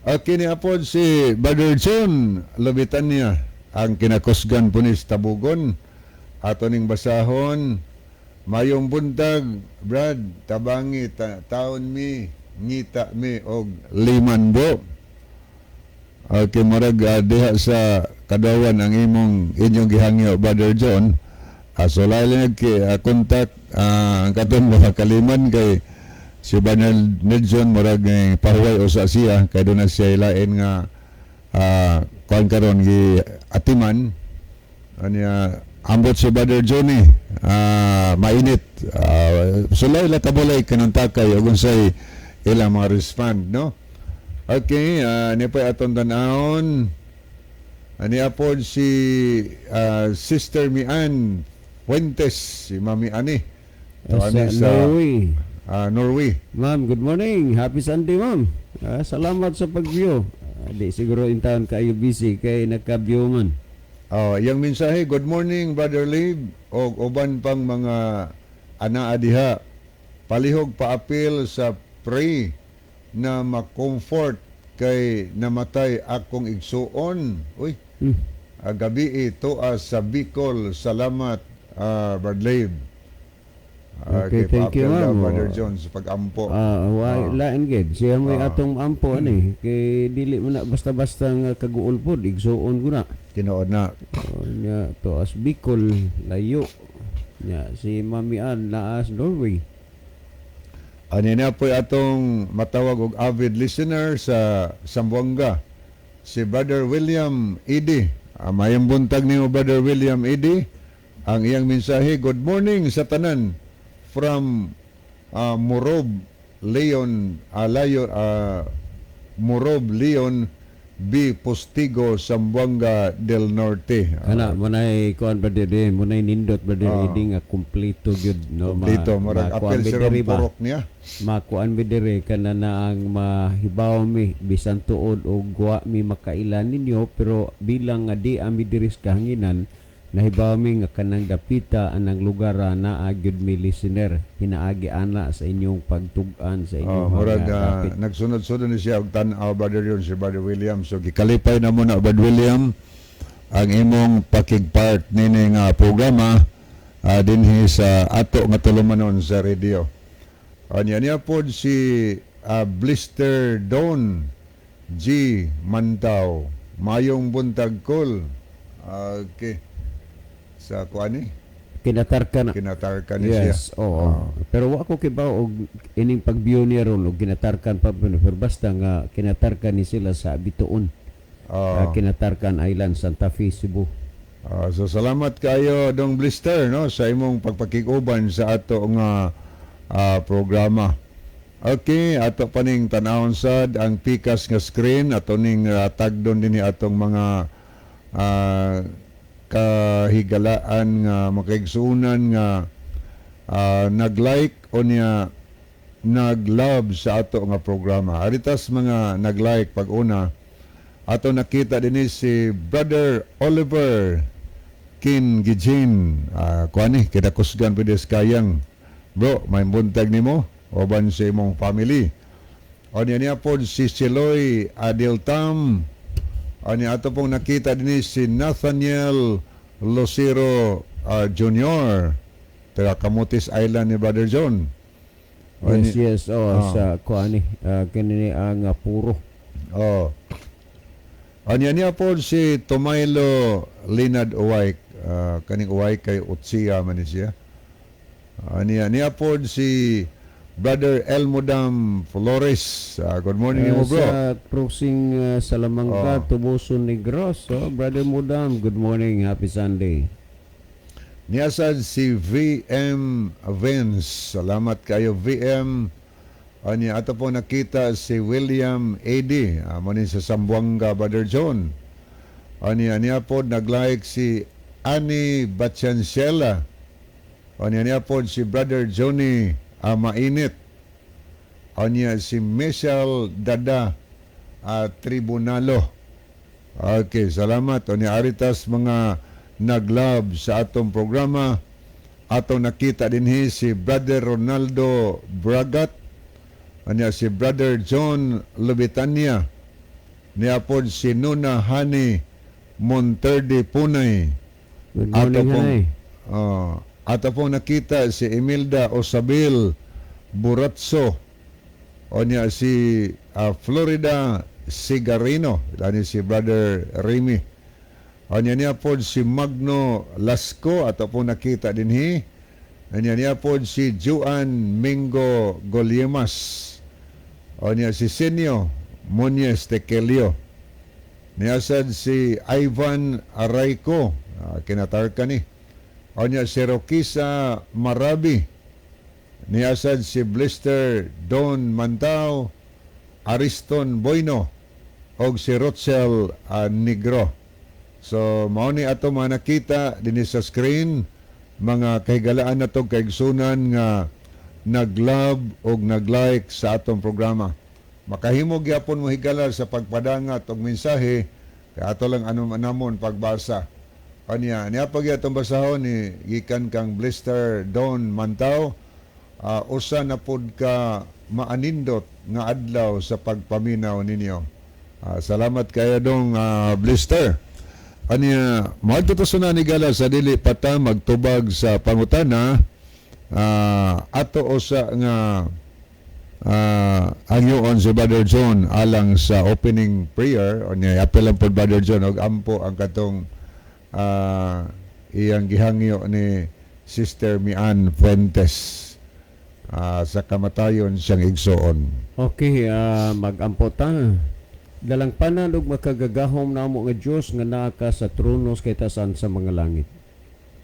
S2: Okay ni apod si Brother John Lobitania, ang kinakusgan po ni sa Tabugon. Ato ning basahon. Mayong buntag, Brad, tabangi taon mi, ngita mi og liman bo. Okay, murag diha sa kadawan ang imong inyong gihangyo, Brother John. So lain ki contact ang katong mga kaliman kay si Brother Nelson, murag eh, pahuway usa siya kay doon na siya ilain nga kuan karon gi atiman anya. Ambot si Brother Johnny, mainit. Sulay la kabulay kanuntakay ug unsay ilang mga respond, no? Okay, ni pa atong tan-awon. Ani apod si Sister Mian Fuentes, si Mami Ani. To
S3: Sa
S2: ani sa
S3: Norway.
S2: Norway.
S3: Ma'am, good morning. Happy Sunday, ma'am. Salamat sa pag-view. Di siguro in town kayo busy kay nagka-view man.
S2: Oh, iyang mensahe, "Good morning, Brother Lib og uban pang mga anaa diha. Palihog paapil sa pray na ma-comfort kay namatay akong igsuon." Uy, gabi ito sa Bicol. Salamat, Brother Lib.
S3: Okay, thank you,
S2: paapil daw,
S3: ma'am.
S2: Brother John, sa pag-ampo.
S3: Wa lain gid. Siya may atong ampo ani kay dili man na basta-basta nga kaguol pod, igsuon ko na.
S2: Tinuod na.
S3: Oh, nya to as Bicol layo. Nya si Mami Ann naas Norway.
S2: Ani na po atong matawag og avid listener sa Zamboanga, si Brother William Edi. Mayong buntag nimo, Brother William Edi. Ang iyang mensahe, "Good morning sa tanan from Morob Leon Alayo, Morob Leon B. Postigo, Zamboanga del Norte."
S3: Kana mo nay kuan, Brother, di mo nay nindot, Brother Edi, nga kumpleto gyud, no?
S2: Dito murag
S3: Makuan
S2: apel
S3: mi
S2: si
S3: diri ba?
S2: Purok niya.
S3: Makuan mi diri kana na ang mahibaw mi bisan tuod og wa mi makailan ninyo, pero bilang nga di ami diri sa kahanginan, nahibaw mi nga kanang dapita anang lugar naa gyud mi listener hinaagi ana sa inyong pagtug-an sa inyong
S2: Oh, murag
S3: mga dapit.
S2: nagsunod-sunod ni siya og tan-aw, Brother yun, si Brother William. So gikalipay na mo na, Brother William, ang imong pakigpart nini nga programa dinhi sa ato nga tulumanon sa radio. Anya niya pod si Blister Don G Mantaw. Mayong buntag kol. Okay. Sa kuan ni
S3: Kinatarka na.
S2: Kinatarka ni siya.
S3: Yes, oo. Pero wa ko kibaw og ining pag-view niya ron og ginatarkan pa, pero basta nga kinatarkan ni sila sa Bituon. Kinatarkan Island, Santa Fe, Cebu.
S2: So salamat kayo, Dong Blister, no, sa imong pagpakig-uban sa ato nga programa. Okay, ato pa ning tan-awon sad ang pikas nga screen ato ning tagdon dinhi atong mga kahigalaan nga makaigsuonan nga nag-like o niya nag-love sa ato nga programa. Aritas mga nag-like pag una, ato nakita dinhi si Brother Oliver Kin Gijin. Kuan ni kinakusgan pwede kayang. Bro, may buntag nimo uban sa imong family. O niya niya po si Siloy Adiltam. O niya ato pong nakita dinhi si Nathaniel Lucero Jr. Taga Camotes Island ni Brother John. O
S3: Yes, yes. Oh, sa kuan ni kini ni ang puro.
S2: Oh. Anya niya po si Tomaylo Linad Uway, kaning Uway kay Utsia man ni siya. Anya niya po si Brother Elmodam Flores. Good morning mo, bro.
S3: Sa crossing Salamangka, Tubuso, Negros. Oh, Brother Mudam, good morning. Happy Sunday.
S2: Niya sad si VM Vince. Salamat kayo, VM. Anya ato po nakita si William AD. Mo ni sa Zamboanga, Brother John. Anya niya po nag-like si Annie Bachancela. Unya niya po si Brother Johnny Mainit. Unya si Michelle Dada Tribunalo. Okay, salamat. Unya aritas mga nag-love sa atong programa. Atong nakita dinhi si Brother Ronaldo Bragat. Unya si Brother John Lubitania. Niya pod si Nuna Hani Monterde Punay.
S3: Good morning,
S2: Ato pong,
S3: Hanay.
S2: oh, ato pong nakita si Imelda Osabel Buratso. O niya si Florida Sigarino. Dani si Brother Remy. O niya niya po si Magno Lasco. Ato pong nakita dinhi. Niya niya po si Juan Mingo Goliemas. O niya si Senyo Muñez Tekelio. Niya sad si Ivan Arayco, kinatarka ni. O niya si Roquisa Marabi. Niya sad si Blister Don Mantao, Ariston Boyno, og si Rochelle Negro. So, mao ni ato mga nakita dinhi sa screen, mga kahigalaan nato, kaigsunan nga nag-love og nag-like sa atong programa. Makahimo gyapon mo, higala, sa pagpadangat og mensahe kay ato lang ano namon pagbasa. Anya, niya pag atong basahon ni gikan kang Blister Don Mantao, usa na pud ka maanindot nga adlaw sa pagpaminaw ninyo. Salamat kayo dong Blister. Anya, moadto ta sa ni gala sa dili pa ta magtubag sa pangutana, ato usa nga angyoon si Brother John alang sa opening prayer. Unya apel lang pod Brother John og ampo ang katong iyang gihangyo ni Sister Mian Fuentes sa kamatayon siyang igsoon.
S3: Okay, mag-ampo ta. Dalangpanan ug makagagahom namo nga Dios nga naa ka sa trono sa kaitasan sa mga langit.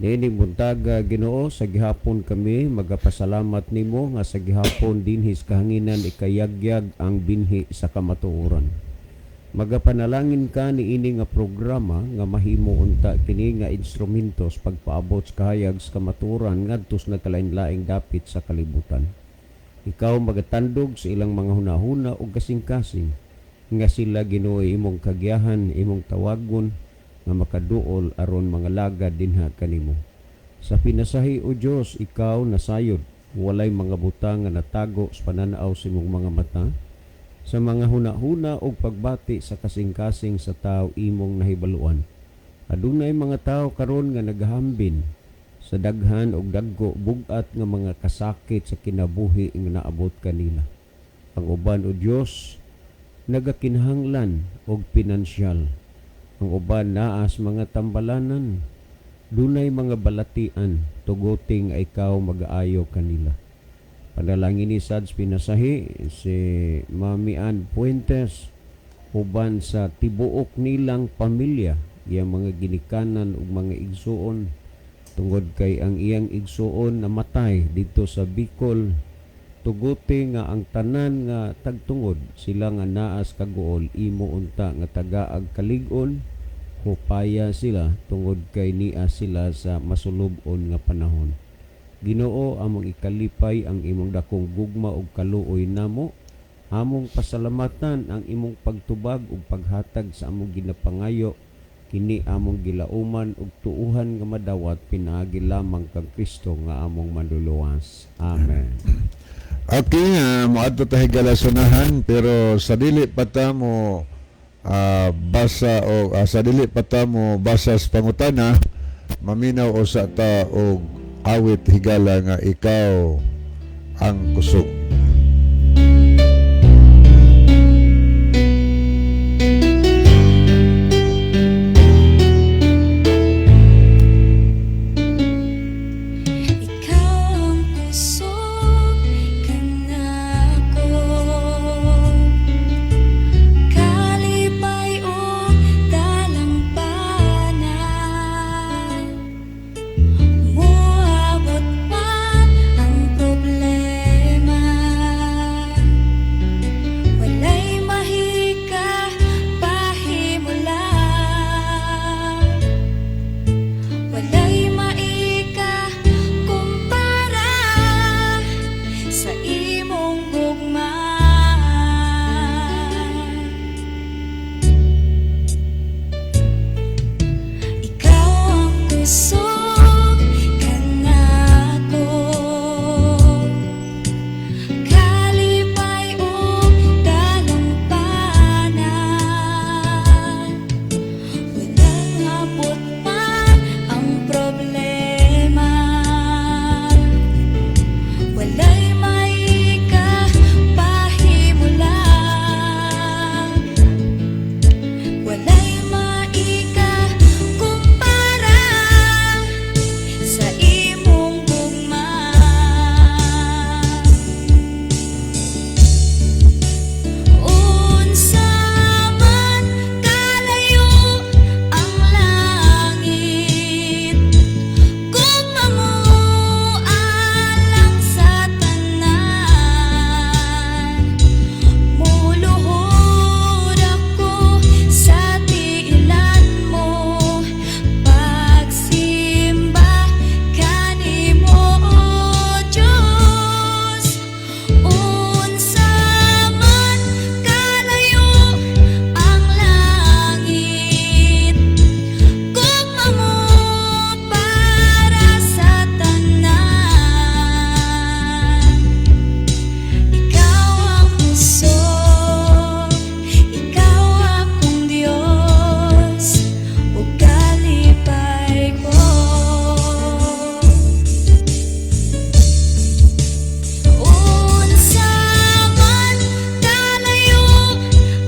S3: Niining buntaga, Ginoo, sa gihapon kami magapasalamat nimo nga sa gihapon dinhi sa kahanginan ikayagyag ang binhi sa kamatuoran. Magapanalangin ka niini nga programa nga mahimo unta kini nga instrumento sa pagpaabot sa kahayag sa kamatuoran ngadto sa nagkalain-laing dapit sa kalibutan. Ikaw magatandog sa ilang mga hunahuna ug kasing-kasing nga sila, Ginoo, imong kagyahan, imong tawagon nga makaduol aron mga lagad dinha kanimo. Sa pinasahi, o Dios, ikaw nasayod, walay mga butang nga natago sa pananaw sa imong mga mata. Sa mga hunahuna ug pagbati sa kasing-kasing sa tao imong nahibaluan. Adunay mga tao karon nga nagahambin sa daghan og dagko bug-at nga mga kasakit sa kinabuhi nga naabot kanila. Ang uban, o Dios, nagakinahanglan og pinansyal. Ang uban naa sa mga tambalanan. Dunay mga balatian, tuguting ay ikaw magaayo kanila. Panalangin ni sad pinasahi si Mami Ann Fuentes uban sa tibuok nilang pamilya, iyang mga ginikanan ug mga igsuon, tungod kay ang iyang igsuon namatay didto sa Bicol. Tuguti nga ang tanan nga tagtungod sila nga naa sa kaguol, imo unta nga tagaag kalig-on, hupaya sila tungod kay nia sila sa masulub-on nga panahon. Ginoo, among ikalipay ang imong dakong gugma ug kaluoy namo. Among pasalamatan ang imong pagtubag ug paghatag sa among ginapangayo. Kini among gilauman ug tuuhan nga madawat pinaagi lamang kang Kristo nga among manluluwas. Amen.
S2: Okay, moadto ta, higala, sa unahan, pero sa dili pa ta mo basa sa pangutana, maminaw usa ta og awit, higala, nga "Ikaw ang Kusog."
S1: Ikaw ang kusog kanako, kalipay ug dalangpanan. Moabot man ang problema, Sa imong gugma. Ikaw ang kusog kanako, kalipay ug dalampanan. Walang abot man ang problema, walay maikapahimulag, walay maikakumpara sa imong gugma. Unsa man kalayo ang langit, gugma mo alang sa tanan. Muluhod ako sa tiilan mo, pagsimba kanimo, O Diyos. Unsa man kalayo ang langit, gugma mo para sa tanan. Ikaw ang kusog, ikaw akong Diyos, ug kalipay ko. Unsa man kalayo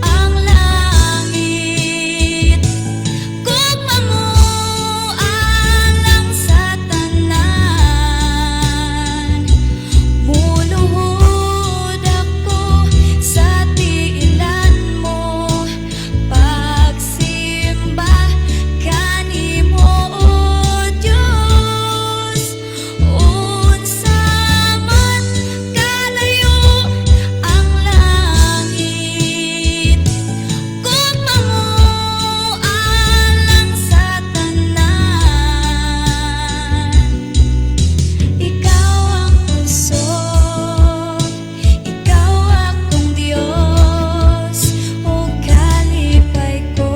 S1: ang langit, gugma mo alang sa tanan. Muluhod ako sa tiilan mo, pagsimba kanimo, O Diyos. Unsa man kalayo ang langit, gugma mo alang sa tanan. Ikaw ang kusog, ikaw akong Diyos, ug kalipay ko.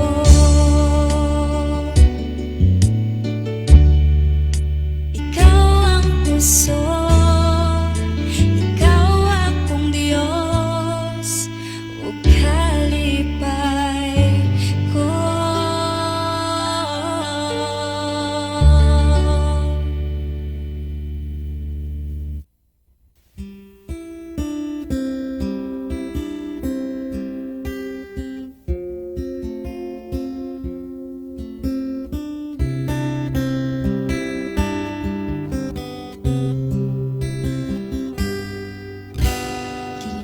S1: Ikaw ang kusog, ikaw akong Diyos, ug kalipay ko.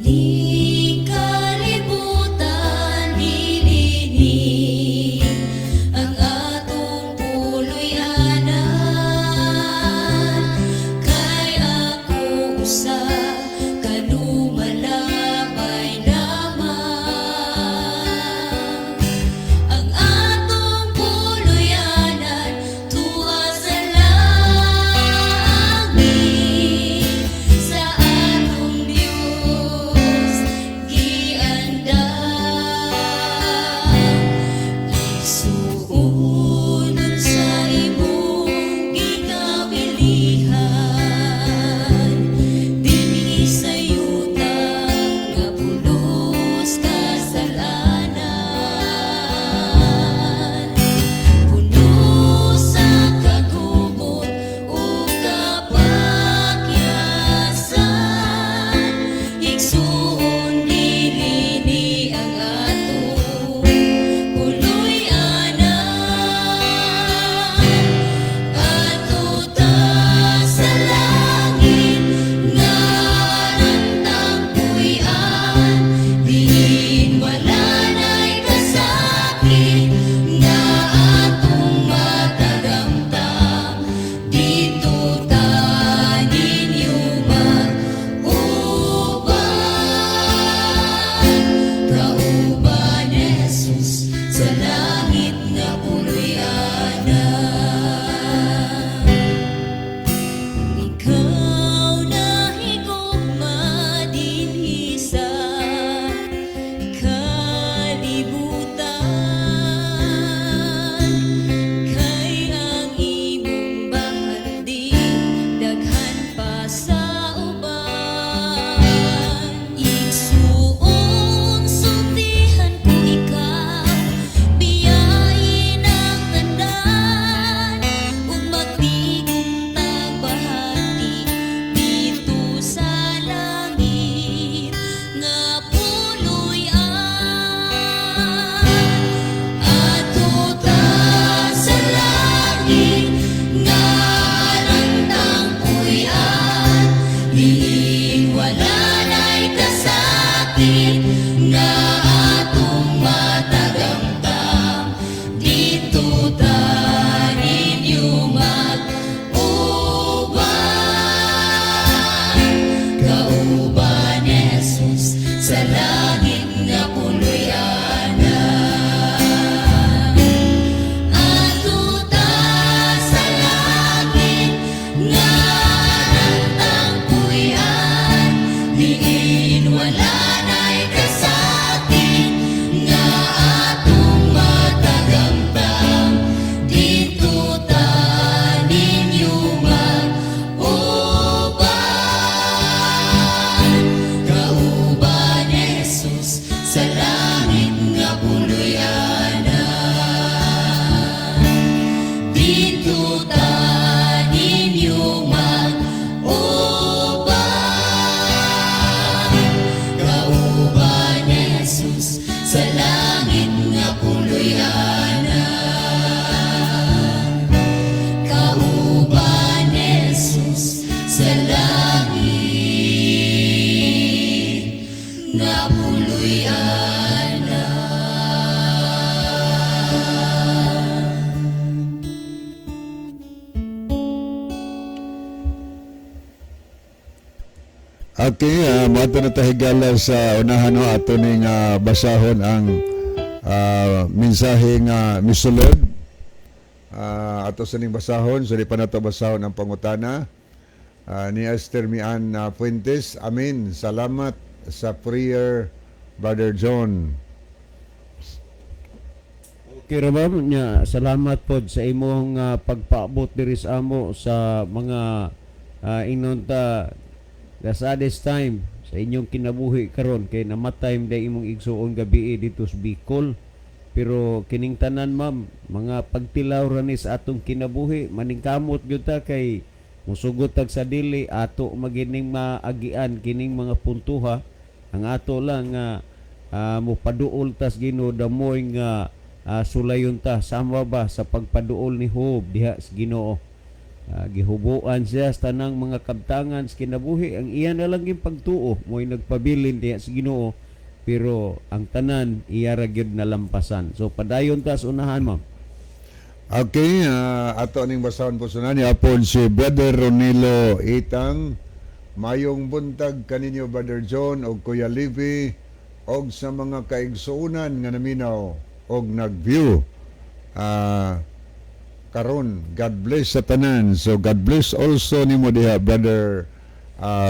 S1: Kining kalibutan dili ni ang atong puloy-anan, kay ako usa kalumalabay lamang. Ang atong puloy-anan tuwa sa langit, sa atong Diyos. sa langit nga puloy-anan. Adto ta sa langit nga rantang puy-an, diin wala na'y kasakit nga atong matagamtam. Didto ta ninyo mag-uban, kauban ni Jesus sa langit nga puloy-anan. Didto ta ninyo mag-uban, kauban ni Jesus sa langit nga puloy-anan. Kauban ni Jesus sa langit nga puloy-anan.
S2: Okay, moadto na ta, higala, sa unahan, no, ato ning basahon ang mensahe nga misulod. Ato sa ning basahon, so di pa nato basahon ang pangutana ni Esther Mian Fuentes. Amen. Salamat sa prayer, Brother John.
S3: Okay ra, ma'am nya, salamat pod sa imong pagpaabot diri sa amo sa mga ingnon ta the saddest time sa inyong kinabuhi karon kay namatay man imong igsuon gabi dito sa Bicol. Pero kining tanan, ma'am, mga pagtilaw ra ni sa atong kinabuhi. Maningkamot gyud ta kay musugot tag sa dili ato magining maagian kining mga puntuha. Ang ato lang nga mupaduol tas Ginoo damoy nga sulayon ta, sama ba sa pagpaduol ni Job diha sa Ginoo. Gihubuan siya sa tanang mga kabtangan sa kinabuhi. Ang iya na lang yung pagtuo mo'y nagpabilin diha sa Ginoo, pero ang tanan iya ra gyud nalampasan. So padayon ta sa unahan, ma'am.
S2: Okay, ato ning basahon po sunan ni apon si Brother Ronilo Itang. Mayong buntag kaninyo, Brother John og Kuya Livy, og sa mga kaigsuonan nga naminaw og nag-view. Karon, God bless sa tanan. So God bless also nimo diha, Brother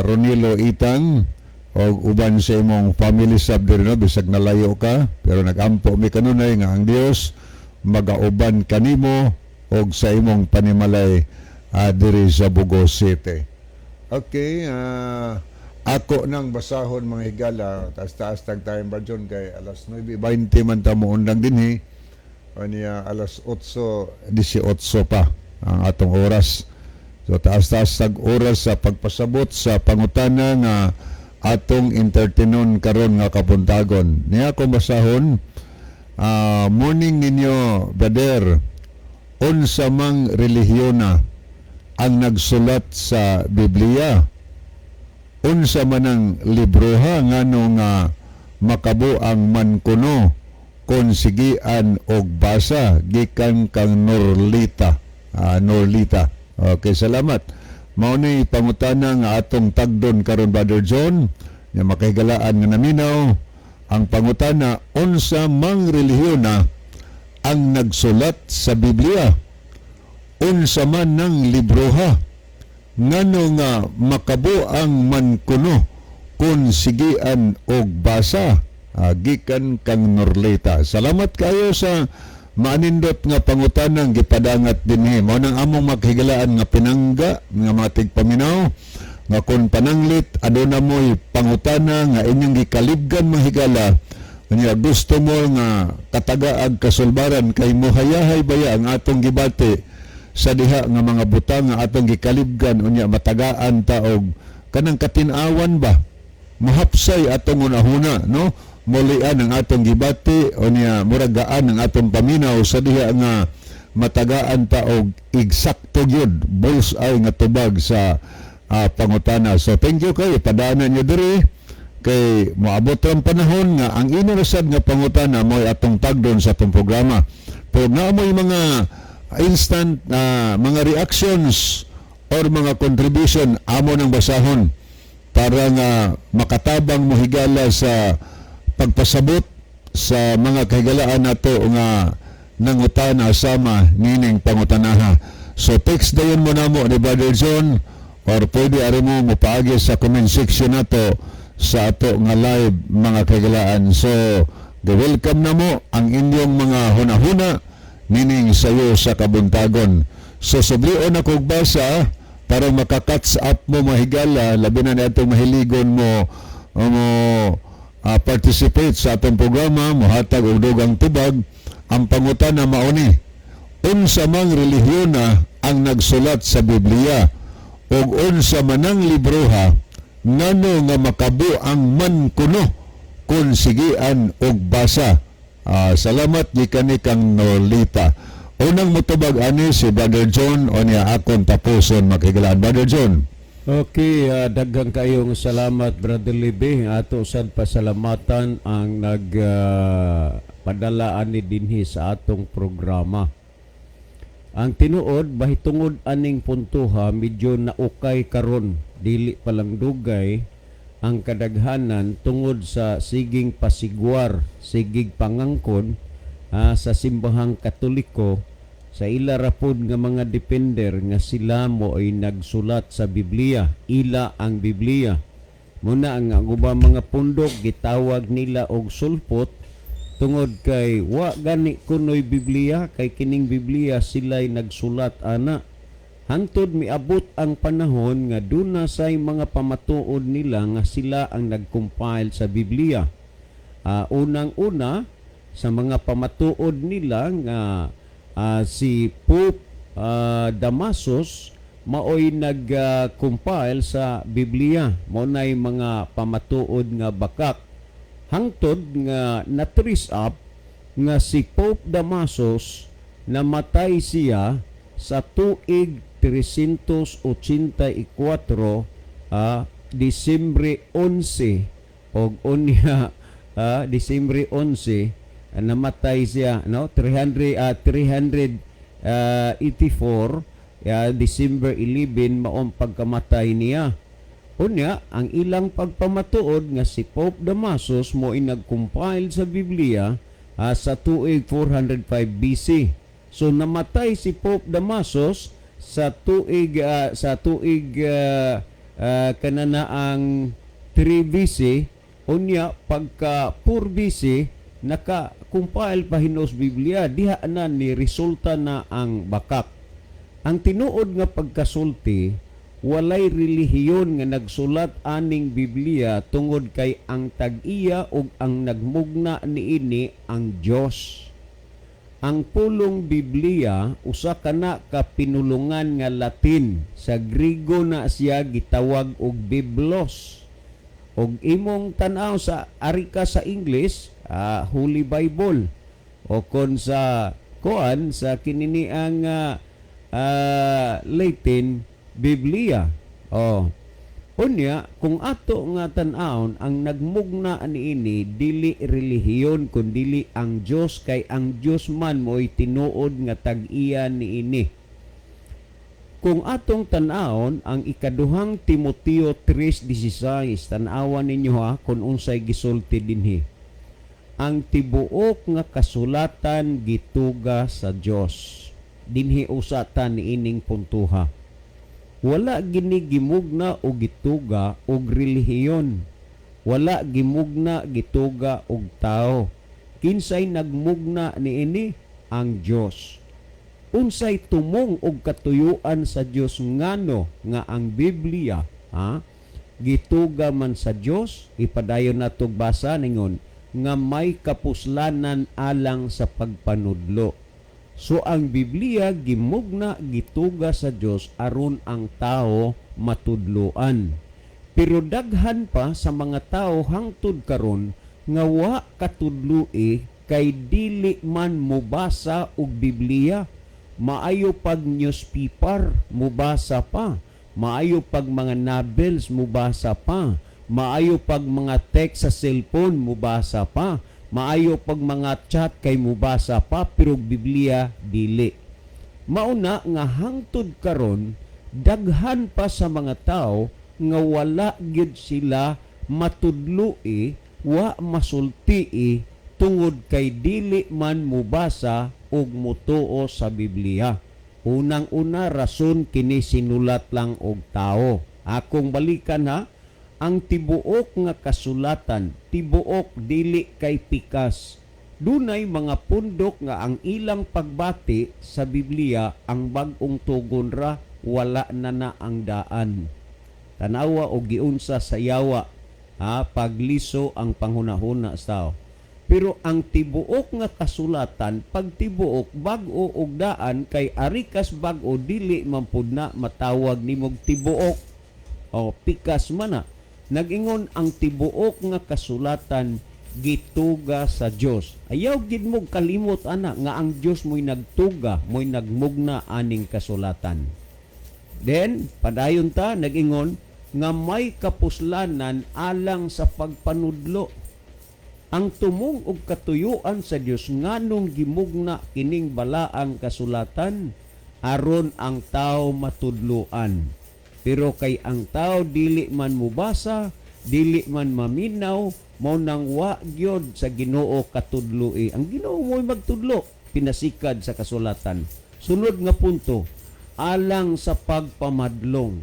S2: Ronilo Itang, og uban sa imong family sab diri, no, bisag nalayo ka, pero nagampo mi kanunay nga ang Dios magauban kanimo og sa imong panimalay diri sa Bogo City. Okay, ako nang basahon, mga higala, taas-taas tag tayo ba John kay alas 9:20 man ta moundang dinhi. Ania alas 8:18 pa ang atong oras. So taas-taas tag oras sa pagpasabot sa pangutana nga atong entertainon karon nga kabuntagon. Niya ako basahon, morning ninyo, brother, unsa mang relihiyona ang nagsulat sa Biblia? Unsa man ang libroha, ngano nga makabuang man kuno kon sigian og basa? Gikan kang Norlita. Norlita. Okay, salamat. Mao ni pangutana nga atong tagdon karon, Brother John, nga makahigalaan nga naminaw. Ang pangutana, unsa mang relihiyona ang nagsulat sa Biblia? Unsa man ng libroha, ngano nga makabuang man kuno kun sigian og basa? Gikan kang Norleta. Salamat kayo sa maanindot nga pangutanang gipadangat dinhi. Mao nang among makhigalaan nga pinangga nga mga tigpaminaw nga kon pananglit aduna mo'y pangutana nga inyong gikalibgan, mga higala, unya gusto mo nga katagaag kasulbaran kay mohayahay baya ang atong gibati sa diha nga mga butang nga atong gikalibgan, unya matagaan ta og kanang katin-awan ba, mahapsay atong unahuna, no, mulian ang atong gibati, unya murag gaan ang atong paminaw sa diha nga matagaan ta og eksakto gyud, bullseye nga tubag sa pangutana. So thank you kay padaanan niyo diri kay moabot ang panahon nga ang inurasad nga pangutana mo'y atong tagdon sa atong programa. Pero nga mo'y mga instant mga reactions or mga contribution, amo ng basahon. Para nga makatabang mo, higala, sa pagpasabot sa mga kahigalaan nato nga nangutana sama nining pangutanaha. So text dayon mo namo ni Brother John or pwede ari mo mopaagi sa comment section nato sa ato nga live, mga kahigalaan. So welcome na mo ang inyong mga hunahuna nining sayo sa kabuntagon. So sublion ako og basa para maka-catch up mo, mahigala, labi na atong mahiligon mo mo participate sa atong programa, mohatag og dugang tubag. Ang pangutana mao ni: Unsa mang relihiyon na ang nagsulat sa Biblia ug unsa manang libroha, ngano nga makabuang man kuno kung sigian og basa? Salamat gikan ni kang Nolita. Unang motubag ani si Brother John o niya akong tapuson, makigalaan. Brother John.
S3: Okay, daghang kayong salamat, Brother Libe. Ato sad pasalamatan ang nag padala ani dinhi sa atong programa. Ang tinuod, bahitungod aning puntuha, medyo naukay karon, dili pa lang dugay ang kadaghanan tungod sa siging pasigwar, sigig pangangkon sa Simbahang Katoliko sa ila rapod nga mga defender nga sila mo ay nagsulat sa Biblia, ila ang Biblia. Muna ang ubang mga pundok gitawag nila og sulpot tungod kay wa gani kunoy Biblia, kay kining Biblia sila'y nagsulat ana. Hangtod miabot ang panahon nga duna say mga pamatuod nila nga sila ang nag-compile sa Biblia. Unang-una sa mga pamatuod nila nga si Pope Damasus maoy nag-compile sa Biblia. Mao nay mga pamatuod nga bakak. Hangtod nga na-trace up nga si Pope Damasus, namatay siya sa tuig 384, Disyembre 11, og unya Disyembre 11 namatay siya, no, 300 384, December 11 maong pagkamatay niya. Unya, ang ilang pagpamatuod nga si Pope Damasus mo nag-compile sa Biblia sa tuig 405 BC. So namatay si Pope Damasus sa tuig kanana ang 3 BC. Unya pagka 4 BC naka-compile pa hinos Biblia. Diha na ni resulta na ang bakak. Ang tinuod nga pagkasulti, walay relihiyon nga nagsulat aning Biblia tungod kay ang tag-iya ug ang nagmugna niini ang Dios. Ang pulong Biblia usa kana ka pinulungan nga Latin. Sa Griego na siya gitawag og biblos. Og imong tan-aw sa ari ka sa English, Holy Bible, o kon sa koan sa kininiang Latin, Biblia. Oh. Unya, kung ato nga tan-awon, ang nagmugna niini dili relihiyon kundili ang Dios, kay ang Dios man mo'y tinuod nga tag-iya niini. Kung atong tan-awon ang Ikaduhang Timoteo 3:16, tan-awan ninyo ha kung unsay gisulti dinhi. Ang tibuok nga kasulatan gituga sa Dios. Dinhi usa ta niining puntuha. Wala gini gimugna o gituga og relihiyon. Wala gimugna gituga og tao. Kinsay nagmugna niini? Ang Dios. Unsay tumong og katuyuan sa Dios ngano nga ang Biblia ha gituga man sa Dios? Ipadayon natog basa. Ningon nga may kapuslanan alang sa pagpanudlo. So ang Biblia gimugna gituga sa Dios aron ang tao matudloan. Pero daghan pa sa mga tao hangtod karon nga wa katudloi kay dili man mobasa og Biblia. Maayo pag newspaper, mobasa pa. Maayo pag mga novels, mobasa pa. Maayo pag mga text sa cellphone, mobasa pa. Maayo pag mga chat kay mobasa pa, pero Biblia dili. Mauna nga hangtod karon daghan pa sa mga tao nga wala gyud sila matudloi, wa masultii, tungod kay dili man mubasa ug mutuo sa Biblia. Unang-una, rason kini sinulat lang og tao. Akong balikan ha, ang tibuok nga kasulatan, tibuok, dili kay pikas. Dunay mga pundok nga ang ilang pagbati sa Biblia, ang bag-ong tugon ra, wala na na ang daan. Tanawa og giunsa sa yawa ha, pagliso ang panghunahuna sa tao. Pero ang tibuok nga kasulatan, pag tibuok, bag-o og daan, kay arikas bag-o, dili man pud na matawag nimog tibuok o pikas man na. Nag-ingon ang tibuok nga kasulatan gituga sa Dios. Ayaw gid mo kalimot ana nga ang Dios mo'y nagtuga, mo'y nagmugna aning kasulatan. Then padayon ta, nag-ingon nga may kapuslanan alang sa pagpanudlo. Ang tumong og katuyuan sa Dios nganong gimugna kining balaang kasulatan, aron ang tao matudloan. Pero kay ang tao dili man mubasa, dili man maminaw, mao nang wa gyud sa Ginoo katudloi. Ang Ginoo mo'y magtudlo pinasikad sa kasulatan. Sunod nga punto, alang sa pagpamadlong.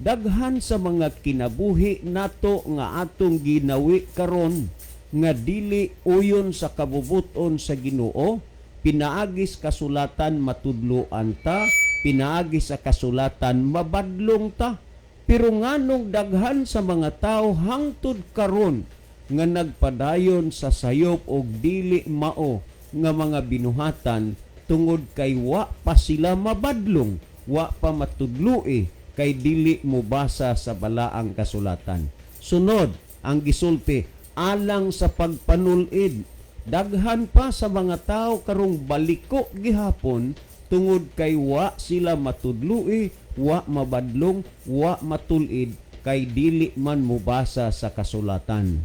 S3: Daghan sa mga kinabuhi nato nga atong ginawi karon nga dili uyon sa kabubuton sa Ginoo, pinaagi sa kasulatan matudloan ta, pinaagi sa kasulatan mabadlong ta. Pero nganong daghan sa mga tao hangtod karon nga nagpadayon sa sayop og dili mao nga mga binuhatan? Tungod kay wa pa sila mabadlong, wa pa matudloi, kay dili mobasa sa balaang kasulatan. Sunod, ang gisulti, alang sa pagpanulid. Daghan pa sa mga tao karong baliko gihapon tungod kay wa sila matudloi, wa mabadlong, wa matulid, kay dili man mobasa sa kasulatan.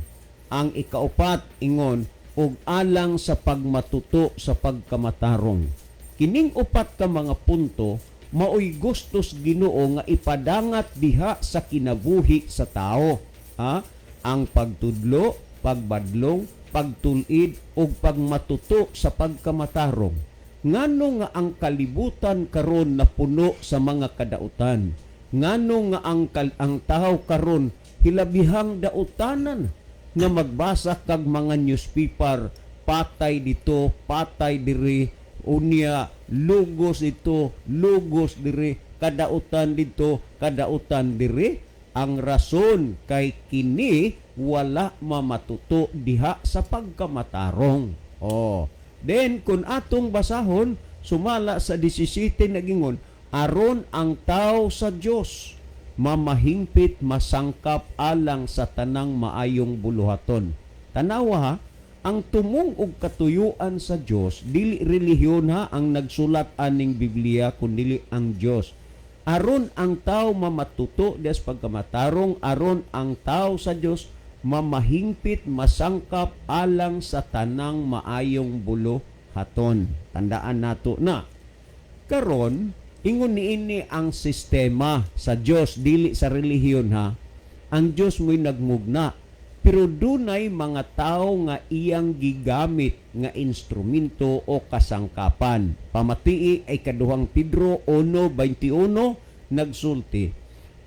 S3: Ang ikaupat, ingon og alang sa pagmatuto sa pagkamatarong. Kining upat ka mga punto maoy gustos Ginoo nga ipadangat diha sa kinabuhi sa tao. Ha? Ang pagtudlo, pagbadlong, pagtulid ug pagmatuto sa pagkamatarong. Ngano nga ang kalibutan karon napuno sa mga kadautan? Ngano nga ang tao karon hilabihang dautanan nga magbasa kag mga newspaper, patay dito, patay diri, unya lugos dito, lugos diri, kadautan dito, kadautan diri? Ang rason kay kini wala mamatuto diha sa pagkamatarong. Oh. Then kung atong basahon sumala sa 17, nagingon aron ang tao sa Dios mamahingpit, masangkap alang sa tanang maayong buluhaton. Tanawa ha, ang tumong og katuyuan sa Dios, dili relihiyon ha ang nagsulat aning Biblia, kundi ang Dios. Aron ang tao mamatuto dias pagkamatarong, aron ang tao sa Dios mamahingpit, masangkap alang sa tanang maayong buluhaton. Tandaan nato na. Karon, ingon niini ang sistema sa Dios, dili sa relihiyon ha. Ang Dios mo'y nagmugna, pero dunay mga tao nga iyang gigamit nga instrumento o kasangkapan. Pamatii ay Kaduhang Pedro 1:21, nagsulti,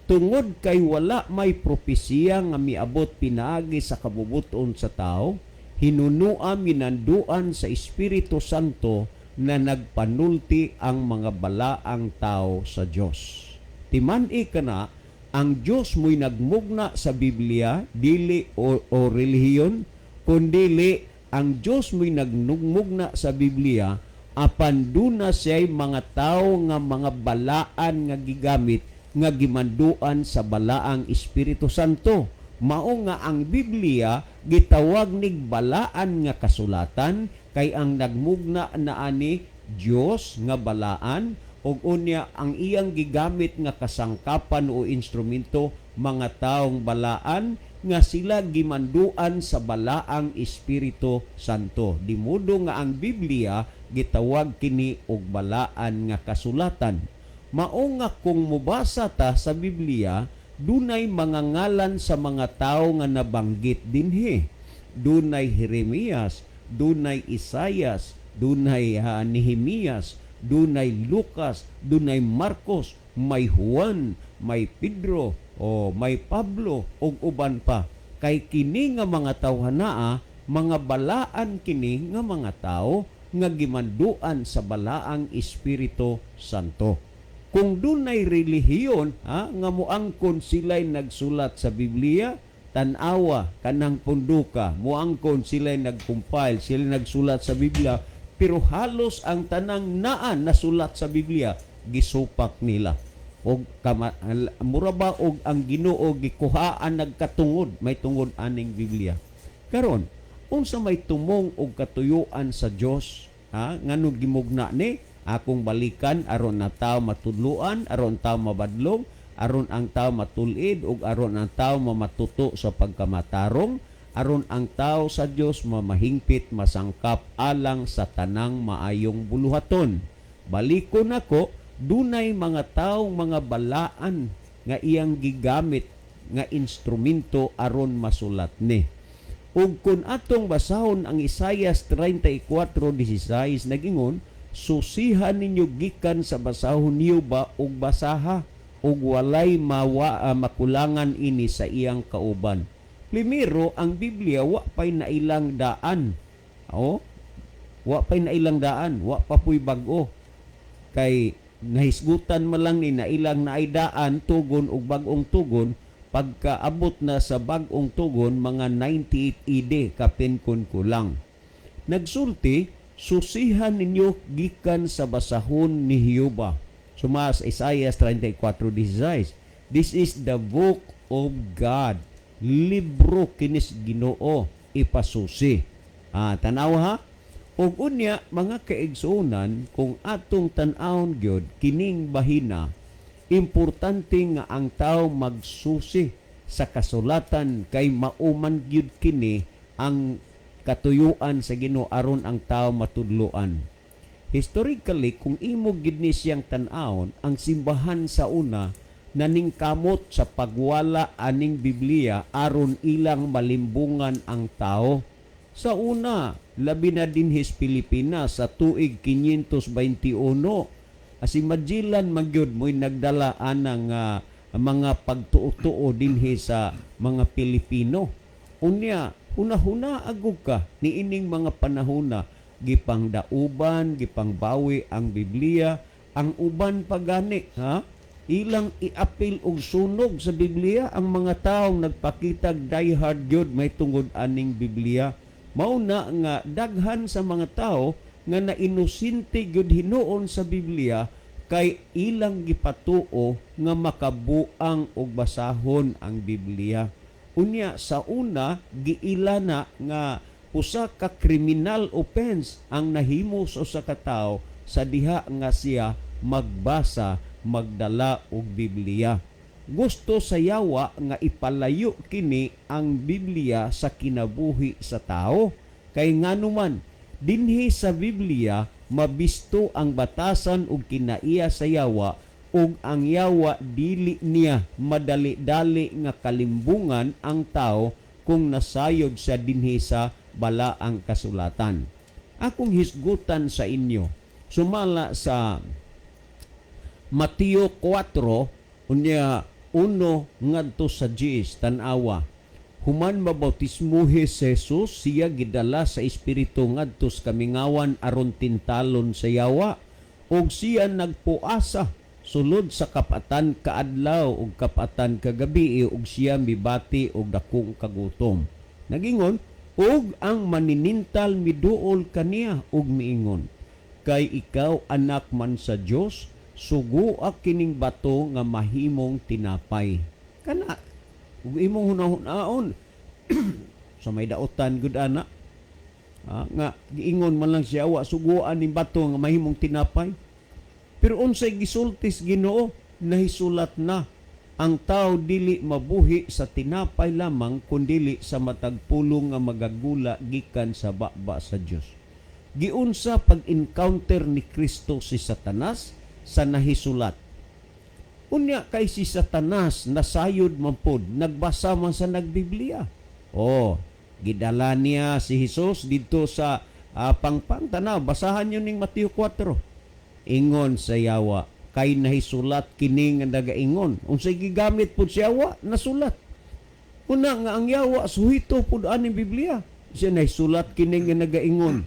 S3: "Tungod kay wala may propesiya nga miabot pinaagi sa kabubuton sa tao, hinunua minanduan sa Espiritu Santo na nagpanulti ang mga balaang tao sa Dios." Timan-i kana, ang Dios mo'y nagmugna sa Biblia, dili o relihiyon, kundili ang Dios mo'y nagnugmugna sa Biblia, apan duna siya'y mga tao nga mga balaan nga gigamit nga gimanduan sa balaang Espiritu Santo. Mao nga ang Biblia gitawag nig balaan nga kasulatan kay ang nagmugna na ani Dios nga balaan, ug unya ang iyang gigamit nga kasangkapan o instrumento, mga taong balaan nga sila gimanduan sa balaang Espiritu Santo. Di modo nga ang Biblia gitawag kini og balaan nga kasulatan. Mao nga kung mobasa ta sa Biblia, Dunay mga ngalan sa mga tao nga nabanggit dinhi. Dunay Jeremias, dunay Isayas, dunay Nehemias, dunay Lucas, dunay Marcos, may Juan, may Pedro, o may Pablo ug uban pa. Kay kini nga mga tawhanaa, mga balaan kini nga mga tao nga gimanduan sa balaang Espiritu Santo. Kung dunay relihiyon, ha, nga moangkon sila'y nagsulat sa Biblia, tan-awa kanang punduka, moangkon sila'y nag-compile, sila'y nagsulat sa Biblia, pero halos ang tanang naa nasulat sa Biblia gisupak nila. Og mura ba og ang Ginoo gikuhaan nagkatungod may tungod aning Biblia. Karon, unsa may tumong og katuyuan sa Dios, ha, ngano gimugna ni? Akong balikan aron na tao matudloan, aron tao mabadlong, aron ang tao matulid ug aron ang tao mamatuto sa pagkamatarong, aron ang tao sa Dios mamahingpit, masangkap alang sa tanang maayong buluhaton. Balikon nako, dunay mga taong mga balaan nga iyang gigamit nga instrumento aron masulat ni. Ug kung atong basahon ang Isayas 34:16, nagingon, "Susihan ninyo gikan sa basahon niyo ba og basaha, ug walay makulangan ini sa iyang kauban." Primero, ang Biblia wa pay nailang daan. O, wa pay nailang daan, wa pa puy bag-o. Kay nahisgutan man lang ni nailang naay daan tugon og bag-ong tugon, pagkaabot na sa bag-ong tugon mga 98 AD kapin kun kulang. Nagsulti, "Susihan ninyo gikan sa basahon ni Jehova." Sumas Isaiah 34:16. This is the book of God. Libro kinis Ginoo ipasusi. Ah, tanaw ha. Ug unya, mga kaigsuonan, kung atong tan-awon gyud kining bahina, importante nga ang tao magsusi sa kasulatan kay mauman gyud kini ang katuyuan sa Ginoo aron ang tao matudloan. Historically, kung imo gid ni siyang tan-awon, ang simbahan sa una naningkamot sa pagwala aning Biblia aron ilang malimbungan ang tao. Sa una, labi na dinhi sa Pilipinas sa tuig 521, asi Magellan magyud mo'y nagdala anang mga pagtuo-tuo dinhi sa mga Pilipino. Unya, huna-huna agog ka niining mga panahona, gipangdauban, gipangbawi ang Biblia, ang uban pagani, ha? Ilang iapil og sunog sa Biblia ang mga taong nagpakitag diehard gyud may tungod aning Biblia. Mao na nga daghan sa mga tao nga nainosente gyud hinuon sa Biblia kay ilang gipatuo nga makabuang og basahon ang Biblia. Unya sa una giila na nga usa ka criminal offense ang nahimo sa usa ka tawo sa diha nga siya magbasa, magdala og Biblia. Gusto sa yawa nga ipalayo kini ang Biblia sa kinabuhi sa tao. Kay nganuman dinhi sa Biblia mabisto ang batasan ug kinaiya sa yawa, ug ang yawa dili niya madali-dali nga kalimbungan ang tao kung nasayod sa dinhi sa balaang kasulatan. Akong hisgutan sa inyo, sumala sa Mateo 4, unya 1 ngadto sa 10, tan-awa. Human mabautismuhi si Jesus, siya gidala sa Espiritu ngadto sa kamingawan aron tintalon sa yawa, ug siya nagpuasa sulod sa kapatan kaadlaw ug kapatan kagabi, ug siya mibati og dakong kagutom. Nagingon, ug ang maninintal miduol kaniya ug miingon, "Kay ikaw anak man sa Dios, sugua kining bato nga mahimong tinapay." Kana ug imong hunahun-aon sa may daotan gud ana, nga giingon man lang siya wa suguan ning bato nga mahimong tinapay. Pero unsay gisultis Ginoo? Nahisulat na, ang tao dili mabuhi sa tinapay lamang kundili sa matag pulong nga magagula gikan sa baba sa Dios. Giunsa pag-encounter ni Kristo si Satanas sa nahisulat? Unya kay si Satanas nasayod man pod, nagbasa man sa nagbiblia. Oh, gidala niya si Jesus didto sa pangpang. Tanaw, basahan niyo ning Mateo 4. Ingon sa yawa, kay nahisulat kini nga nagaingon. Unsay gigamit pud siya yawa, nasulat. Una nga ang yawa suhito pud aning Biblia. Siya nahisulat kini nga nagaingon.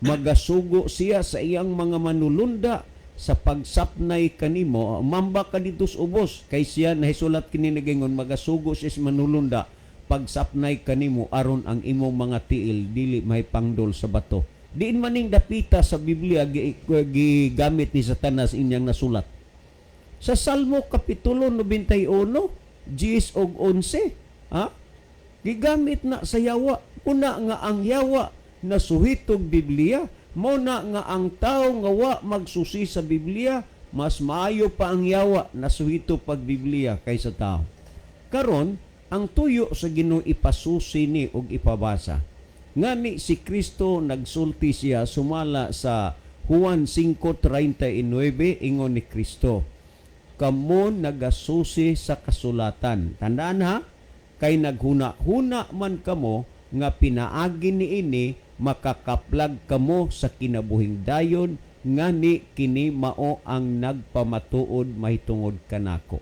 S3: Magasugo siya sa iyang mga manulunda sa pagsapnay kanimo, mamba ka dito sa ubos, kay siya nahisulat kini nagaingon, magasugo siya sa manulunda pagsapnay kanimo aron ang imong mga tiil dili mahipangdol sa bato. Diin maning dapita sa Biblia gigamit ni Satanas inyang nasulat? Sa Salmo kapitulo 91, 10 og 11, ha? Gigamit na sa yawa. Una nga ang yawa na suhitog Biblia, mao na nga ang tao nga wa magsusi sa Biblia, mas maayo pa ang yawa na suhito pag Biblia kaysa tao. Karon, ang tuyo sa Ginoo ipasusi ni og ipabasa. Ngani si Kristo nagsulti siya sumala sa Juan 5:39, ingon ni Kristo, "Kamo nagasusi sa kasulatan." Tandaan ha, kay naghuna-huna man kamo nga pinaagi niini makakaplag kamo sa kinabuhing dayon, ngani kini mao ang nagpamatuod mahitungod kanako.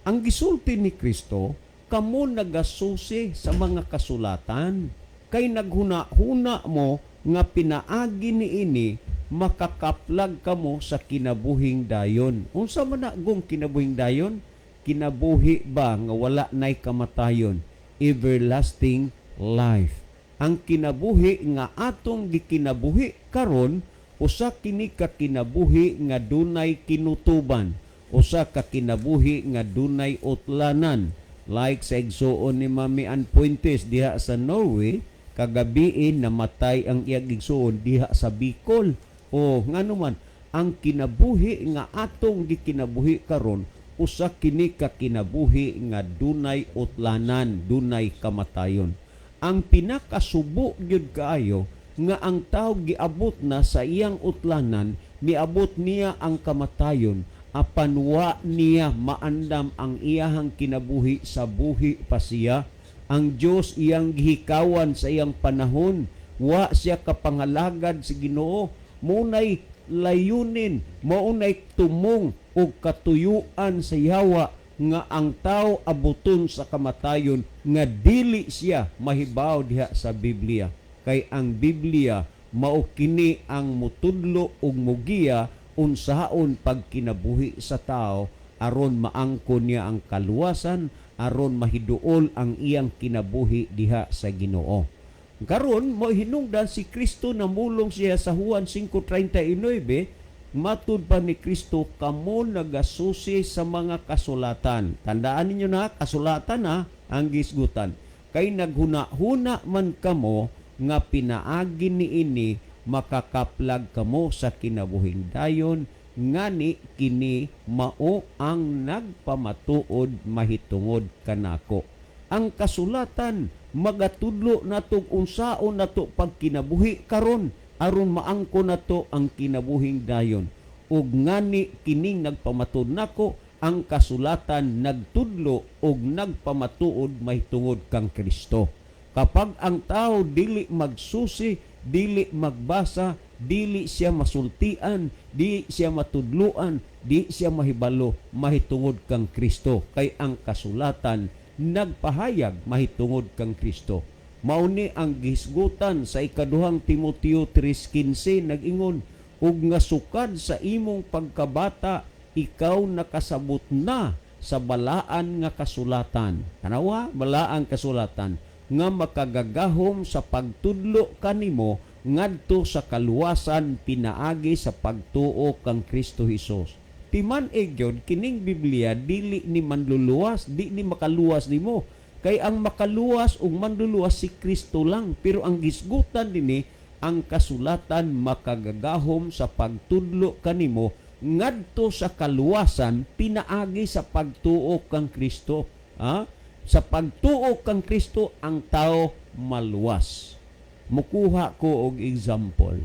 S3: Ang gisulti ni Kristo, kamo nagasusi sa mga kasulatan kay naghuna-huna mo nga pinaagi niini makakaplag kamo sa kinabuhing dayon. Unsa man na gong kinabuhing dayon? Kinabuhi ba nga wala nay kamatayon? Everlasting life. Ang kinabuhi nga atong gikinabuhi karon, usa kini ka kinabuhi nga dunay kinutuban, usa ka kinabuhi nga dunay utlanan. Like sa igsuon ni Mami Ann Puentes diha sa Norway, kagabiin namatay ang iyang igsuon diha sa Bicol. O ngano man ang kinabuhi nga atong gikinabuhi karon, usa kini ka kinabuhi nga dunay utlanan, dunay kamatayon. Ang pinakasubo gyud kaayo nga ang tao giabot na sa iyang utlanan, miabot niya ang kamatayon, apan wa niya maandam ang iyahang kinabuhi sa buhi pa siya. Ang Dios iyang gihikawan sa iyang panahon, wa siya kapangalagad sa Ginoo. Munay layunin, maunay tumong og katuyuan sa yawa nga ang tao abuton sa kamatayon nga dili siya mahibaw diha sa Biblia. Kay ang Biblia mao kini ang mutudlo ug mugiya unsaon pagkinabuhi sa tao aron maangkon niya ang kaluwasan, aron mahiduol ang iyang kinabuhi diha sa Ginoo. Karon mo hinungdan si Kristo namulong siya sa Juan 5:39, matud pa ni Kristo, kamo nagasusi sa mga kasulatan. Tandaan ninyo na, kasulatan na ang gisgutan. Kay naghuna-huna man kamo nga pinaagi niini makakaplag kamo sa kinabuhing dayon, ngani kini mao ang nagpamatuod mahitungod kanako. Ang kasulatan magatudlo nato unsaon nato pagkinabuhi karon aron maangko nato ang kinabuhing dayon. Ug ngani kining nagpamatuod nako, ang kasulatan nagtudlo ug nagpamatuod mahitungod kang Kristo. Kapag ang tao dili magsusi, dili magbasa, dili siya masultian, di siya matudluan, di siya mahibalo mahitungod kang Kristo, kay ang kasulatan nagpahayag mahitungod kang Kristo. Mauni ang gisgutan sa ikaduhang Timoteo 3:15, nag-ingon, ug nga sukad sa imong pagkabata ikaw nakasabot na sa balaan nga kasulatan. Tanawa, balaan kasulatan nga makagagahom sa pagtudlo kanimo ngadto sa kaluwasan pinaagi sa pagtuo kang Kristo Hesus. Timan-ig gyud kining Biblia dili ni manluluwas, di ni makaluwas nimo. Kay ang makaluwas ug manluluwas si Kristo lang, pero ang gisgutan dinhi, ang kasulatan makagagahom sa pagtudlo kanimo ngadto sa kaluwasan pinaagi sa pagtuo kang Kristo. Ha? Sa pagtuo kang Kristo ang tao maluwas. Mukuha ko og example.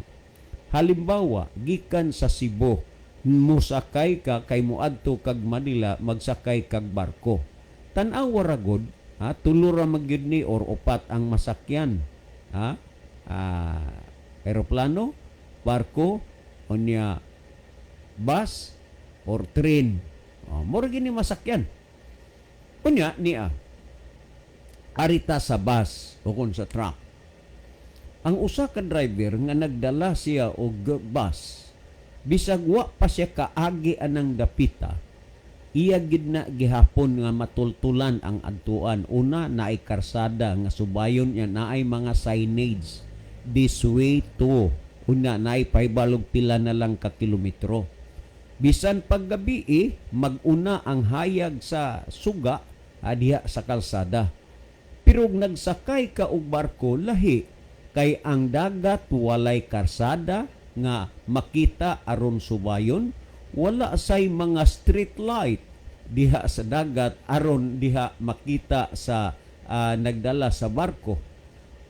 S3: Halimbawa, gikan sa Cebu, Musakay ka kay moadto kag Manila, magsakay kag barko. Tan-awa ra gud, ha, tulo ra man gyud ni or upat ang masakyan. Ha? Eroplano, barko, unya bus or train. Oh, mura gini masakyan. Unya niya arita sa bus o kon sa truck. Ang usa ka driver nga nagdala siya og bus, bisag wa pa siya kaagi anang dapita, iya gid na gihapon nga matultulan ang adtuan. Una, naay karsada nga subayon niya, naay mga signage, "This way to." Una, naay pahibalog pila na lang ka kilometro. Bisan paggabi, mag-una ang hayag sa suga diha sa kalsada. Pero ug nagsakay ka og barko, lahi, kay ang dagat walay karsada nga makita aron subayon, wala say mga street light diha sa dagat aron diha makita sa nagdala sa barko.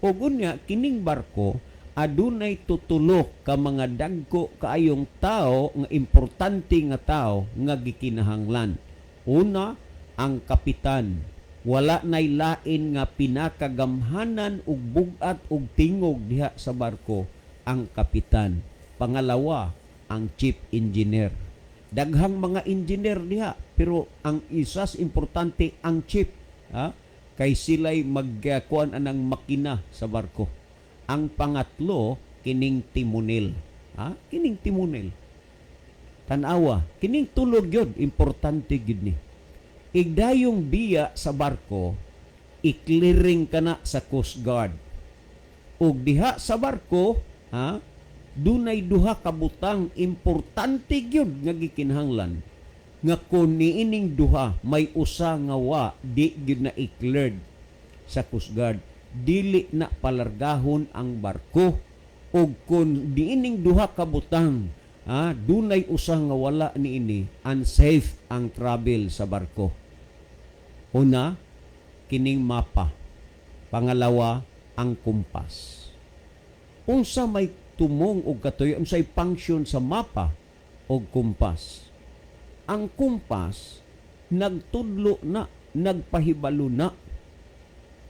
S3: Ug unya kining barko adunay tutulo ka mga dagko kaayong tao nga importante nga tao nga gikinahanglan. Una, ang kapitan. Wala nay lain nga pinakagamhanan ug bug-at ug tingog diha sa barko, ang kapitan. Pangalawa, ang chief engineer. Daghang mga engineer diha, pero ang isas importante ang chief, ha? Kay sila'y magkuan anang makina sa barko. Ang pangatlo, kining timunil. Ha? Kining timunil. Tanawa, kining tulog yun, importante gid ni. Igdayong biya sa barko, i-clearing ka na sa Coast Guard. Ug diha sa barko, ha, dunay duha ka butang importante gyud nga gikinahanglan nga kun niining duha may usa nga wa, di gyud na i-cleared sa Coast Guard, dili na palargahon ang barko. Ug kun niining duha ka butang, dunay usa nga wala niini, unsafe ang travel sa barko. Una, kining mapa. Pangalawa, ang kumpas. Unsa may tumong og katuyo, unsay function sa mapa og kumpas? Ang kumpas nagtudlo na, nagpahibalo na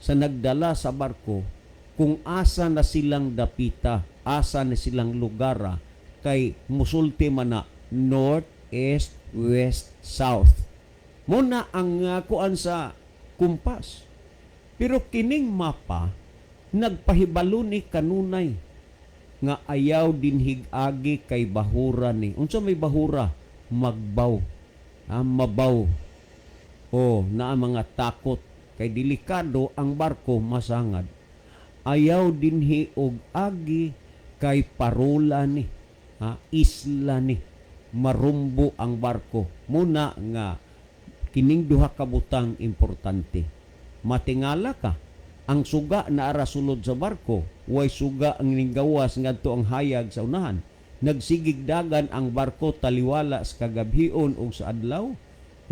S3: sa nagdala sa barko kung asa na silang dapita, asa na silang lugara, kay musulti man na north, east, west, south. Muna ang kuan sa kumpas. Pero kining mapa nagpahibalo ni kanunay nga ayaw dinhig agi kay bahura ni. Unsa may bahura? Magbaw. Mabaw. O naa mga takot kay delikado ang barko masangad. Ayaw dinhi og agi kay parola ni. Ha, isla ni. Marumbo ang barko. Muna nga kining duha ka butang importante. Matingala ka. Ang suga na ara sulod sa barko, way suga ang ninggawas ngadto ang hayag sa unahan. Nagsigig dagan ang barko taliwala sa kagabhion o sa adlaw.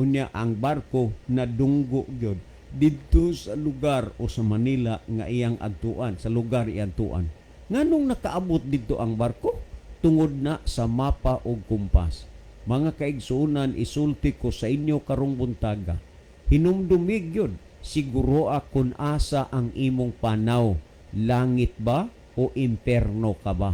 S3: Unya ang barko nadunggo gyud didto sa lugar o sa Manila nga iyang adtuan, sa lugar iyang tuan. Nganong nakaabot didto ang barko? Tungod na sa mapa og kumpas. Mga kaigsuonan, isulti ko sa inyo karong buntaga. Hinumdumig yun, siguro kun asa ang imong panaw, langit ba o imperno ka ba?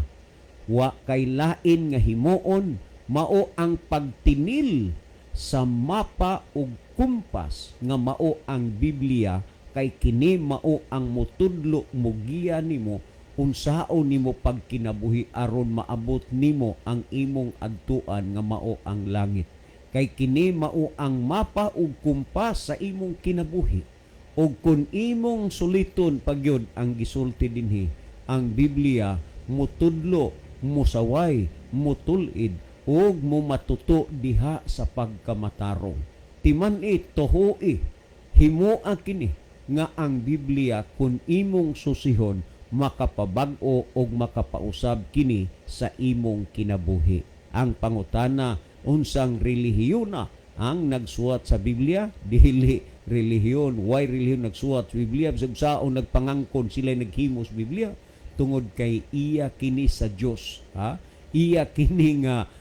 S3: Wa kay lain nga himuon, mao ang pagtinil sa mapa ug kumpas nga mao ang Biblia, kay kini mao ang mutudlo, mugiya nimo unsaon nimo pagkinabuhi aron maabot nimo ang imong adtuan nga mao ang langit. Kay kini mao ang mapa ug kumpas sa imong kinabuhi. Ug kun imong suliton pagyud ang gisulti dinhi, ang Biblia mutudlo, musaway, mutulid ug mumatuto diha sa pagkamatarong. Timan-i, tuhui, himoa kini nga ang Biblia kun imong susihon makapabag-o og makapausab kini sa imong kinabuhi. Ang pangutana, unsang relihiyon na ang nagsuwat sa Biblia? Dili relihiyon, why relihiyon nagsuwat sa Biblia? Bisag saon nagpangangkon sila naghimo sa Biblia tungod kay iya kini sa Dios, ha? Iya kini nga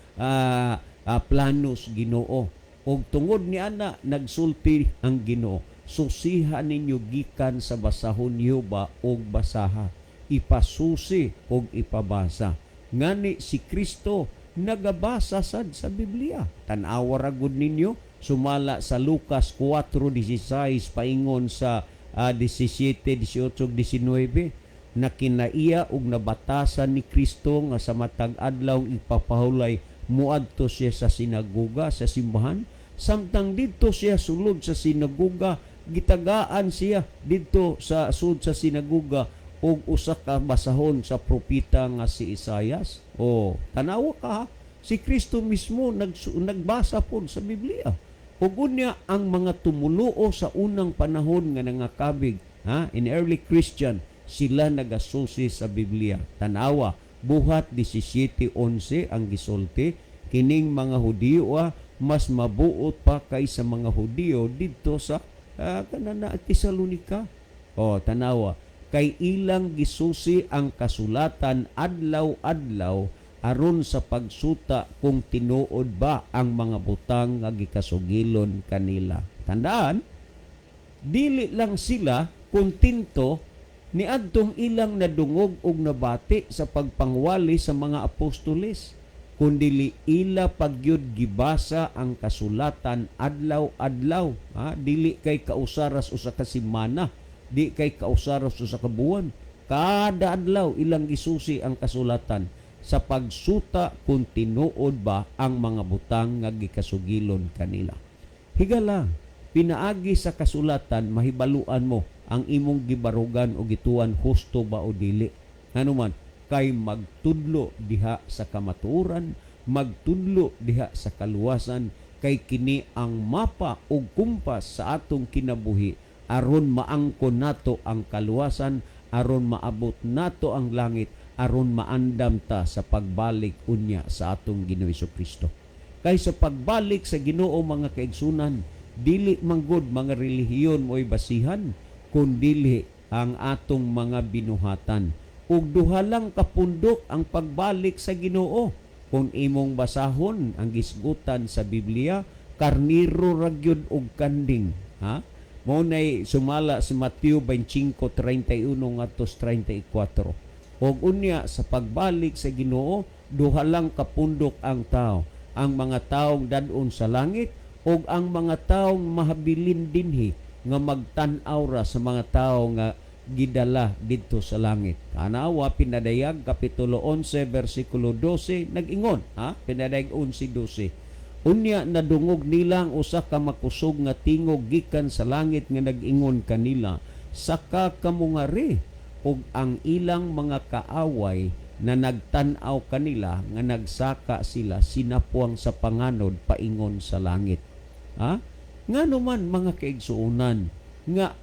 S3: planos Ginoo. Og tungod ni ana nagsulti ang Ginoo, susiha ninyo gikan sa basahon niyo ba og basaha, ipasusi og ipabasa. Ngani si Kristo nagabasa sad sa Biblia. Tan-awa ra gud ninyo sumala sa Lucas 4:16 paingon sa 17, 18, 19 na kinaiya og nabatasan ni Kristo nga sa matag adlaw ipapahulay muadto siya sa sinagoga, sa simbahan. Samtang didto siya sulod sa sinagoga, gitagaan siya didto sa sud sa sinagoga og usa ka basahon sa propeta nga si Isayas. O tanawa ka ha, si Kristo mismo nagbasa pod sa Biblia. Ug unya ang mga tumuluo sa unang panahon nga nangakabig, ha, in early Christian, sila nagasusi sa Biblia. Tanawa, Buhat 17:11 ang gisulti, kining mga Hudiyo mas mabuot pa kaysa mga Hudiyo didto sa kanana Tesalonika. O tanawa, kay ilang gisusi ang kasulatan adlaw-adlaw aron sa pagsuta kung tinuod ba ang mga butang nga gikasugilon kanila. Tandaan, dili lang sila kontento niadtong ilang nadungog og nabati sa pagpangwali sa mga apostoles, kundili ila pagyud gibasa ang kasulatan adlaw-adlaw. Ha, dili kay kausaras usa ka semana, di kay kausaras usa ka buwan, kada adlaw ilang gisusi ang kasulatan sa pagsuta kung tinuod ba ang mga butang nga gikasugilon kanila. Higala, pinaagi sa kasulatan mahibaluan mo ang imong gibarugan o gituan husto ba o dili. Hanuman kay magtudlo diha sa kamatuoran, magtudlo diha sa kaluwasan, kay kini ang mapa ug kumpas sa atong kinabuhi aron maangkon nato ang kaluwasan, aron maabot nato ang langit, aron maandam ta sa pagbalik unya sa atong Ginoo Kristo. Kay sa pagbalik sa Ginoo, mga kaigsunan, dili manggod mga relihiyon mo'y basihan, kundili ang atong mga binuhatan. Ug duha lang kapundok ang pagbalik sa Ginoo. Kung imong basahon ang gisgutan sa Biblia, karniro ra gyud og kanding, ha? Mao nay sumala si Mateo 25:31 ngadto 34. Og unya sa pagbalik sa Ginoo, duha lang kapundok ang tao. Ang mga taong dad-on sa langit ug ang mga taong mahabilin dinhi nga magtan-aw ra sa mga tao nga gidala didto sa langit. Tanawa Pinadayag kapitulo 11 bersikulo 12 nag-ingon, ha? Pinadayag 11:12. Unya nadungog nila ang usa ka makusog nga tingog gikan sa langit nga nag-ingon kanila, "Saka kamo ngari," ug ang ilang mga kaaway na nagtan-aw kanila nga nagsaka sila sinapuang sa panganod paingon sa langit. Ha? Ngano man, mga kaigsuonan, nga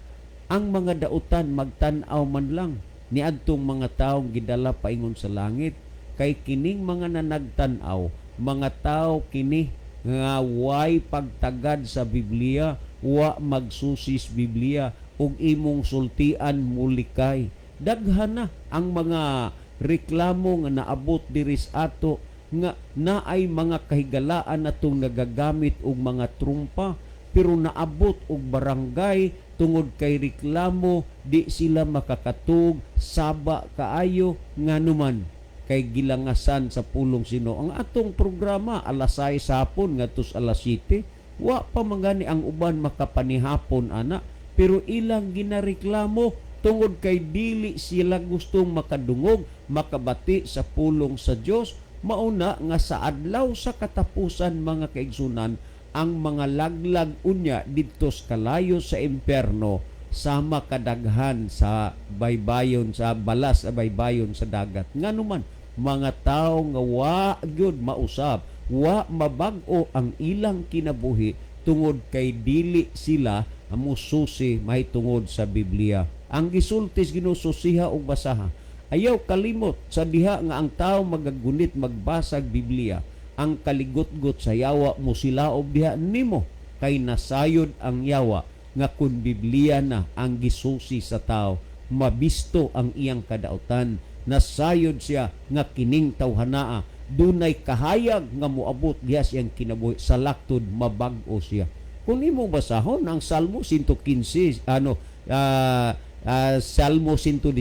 S3: ang mga dautan magtan-aw man lang niadtong mga taong gidala paingon sa langit? Kay kining mga nanagtan-aw, mga tao kini nga way pagtagad sa Biblia, wa magsusis Biblia, ug imong sultian mulikay. Daghan na ang mga reklamo nga naabot diri sa ato nga naay mga kahigalaan natong nagagamit og mga trumpa, pero naabot og barangay tungod kay reklamo di sila makakatug, saba kaayo. Nganuman kay gilangasan sa pulong sino. Ang atong programa alas 6 hapon ngadto sa alas 7, wa pa mangani ang uban makapanihapon ana, pero ilang ginareklamo tungod kay dili sila gustong makadungog, makabati sa pulong sa Dios. Mauna nga sa adlaw sa katapusan, mga kaigsunan, ang mga laglag unya didto sa kalayo sa impyerno sama kadaghan sa baybayon, sa balas sa baybayon sa dagat. Nganuman mga tao nga wa gyud mausab, wa mabag-o ang ilang kinabuhi tungod kay dili sila mususi mahitungod sa Biblia. Ang gisultis ginususiha og basaha. Ayaw kalimot sa diha nga ang tao magagunit magbasag Biblia, ang kaligutgot sa yawa mo silaob diha nimo, kay nasayod ang yawa nga kun Biblia na ang gisusi sa tao, mabisto ang iyang kadautan. Nasayod siya nga kining tawhanaa Dunay kahayag nga moabot diha siyang kinabuhi sa laktod mabag-o siya. Kung imo basahon ang Salmo 115, ano, Salmo 119,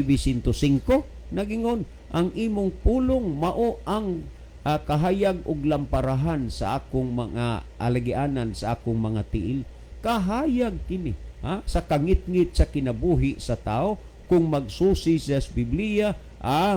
S3: 105, nagingon ang imong pulong mao ang kahayag ug lamparahan sa akong mga alagianan, sa akong mga tiil. Kahayag kini, ha, sa kangitngit sa kinabuhi sa tao. Kung magsusi siya sa Biblia,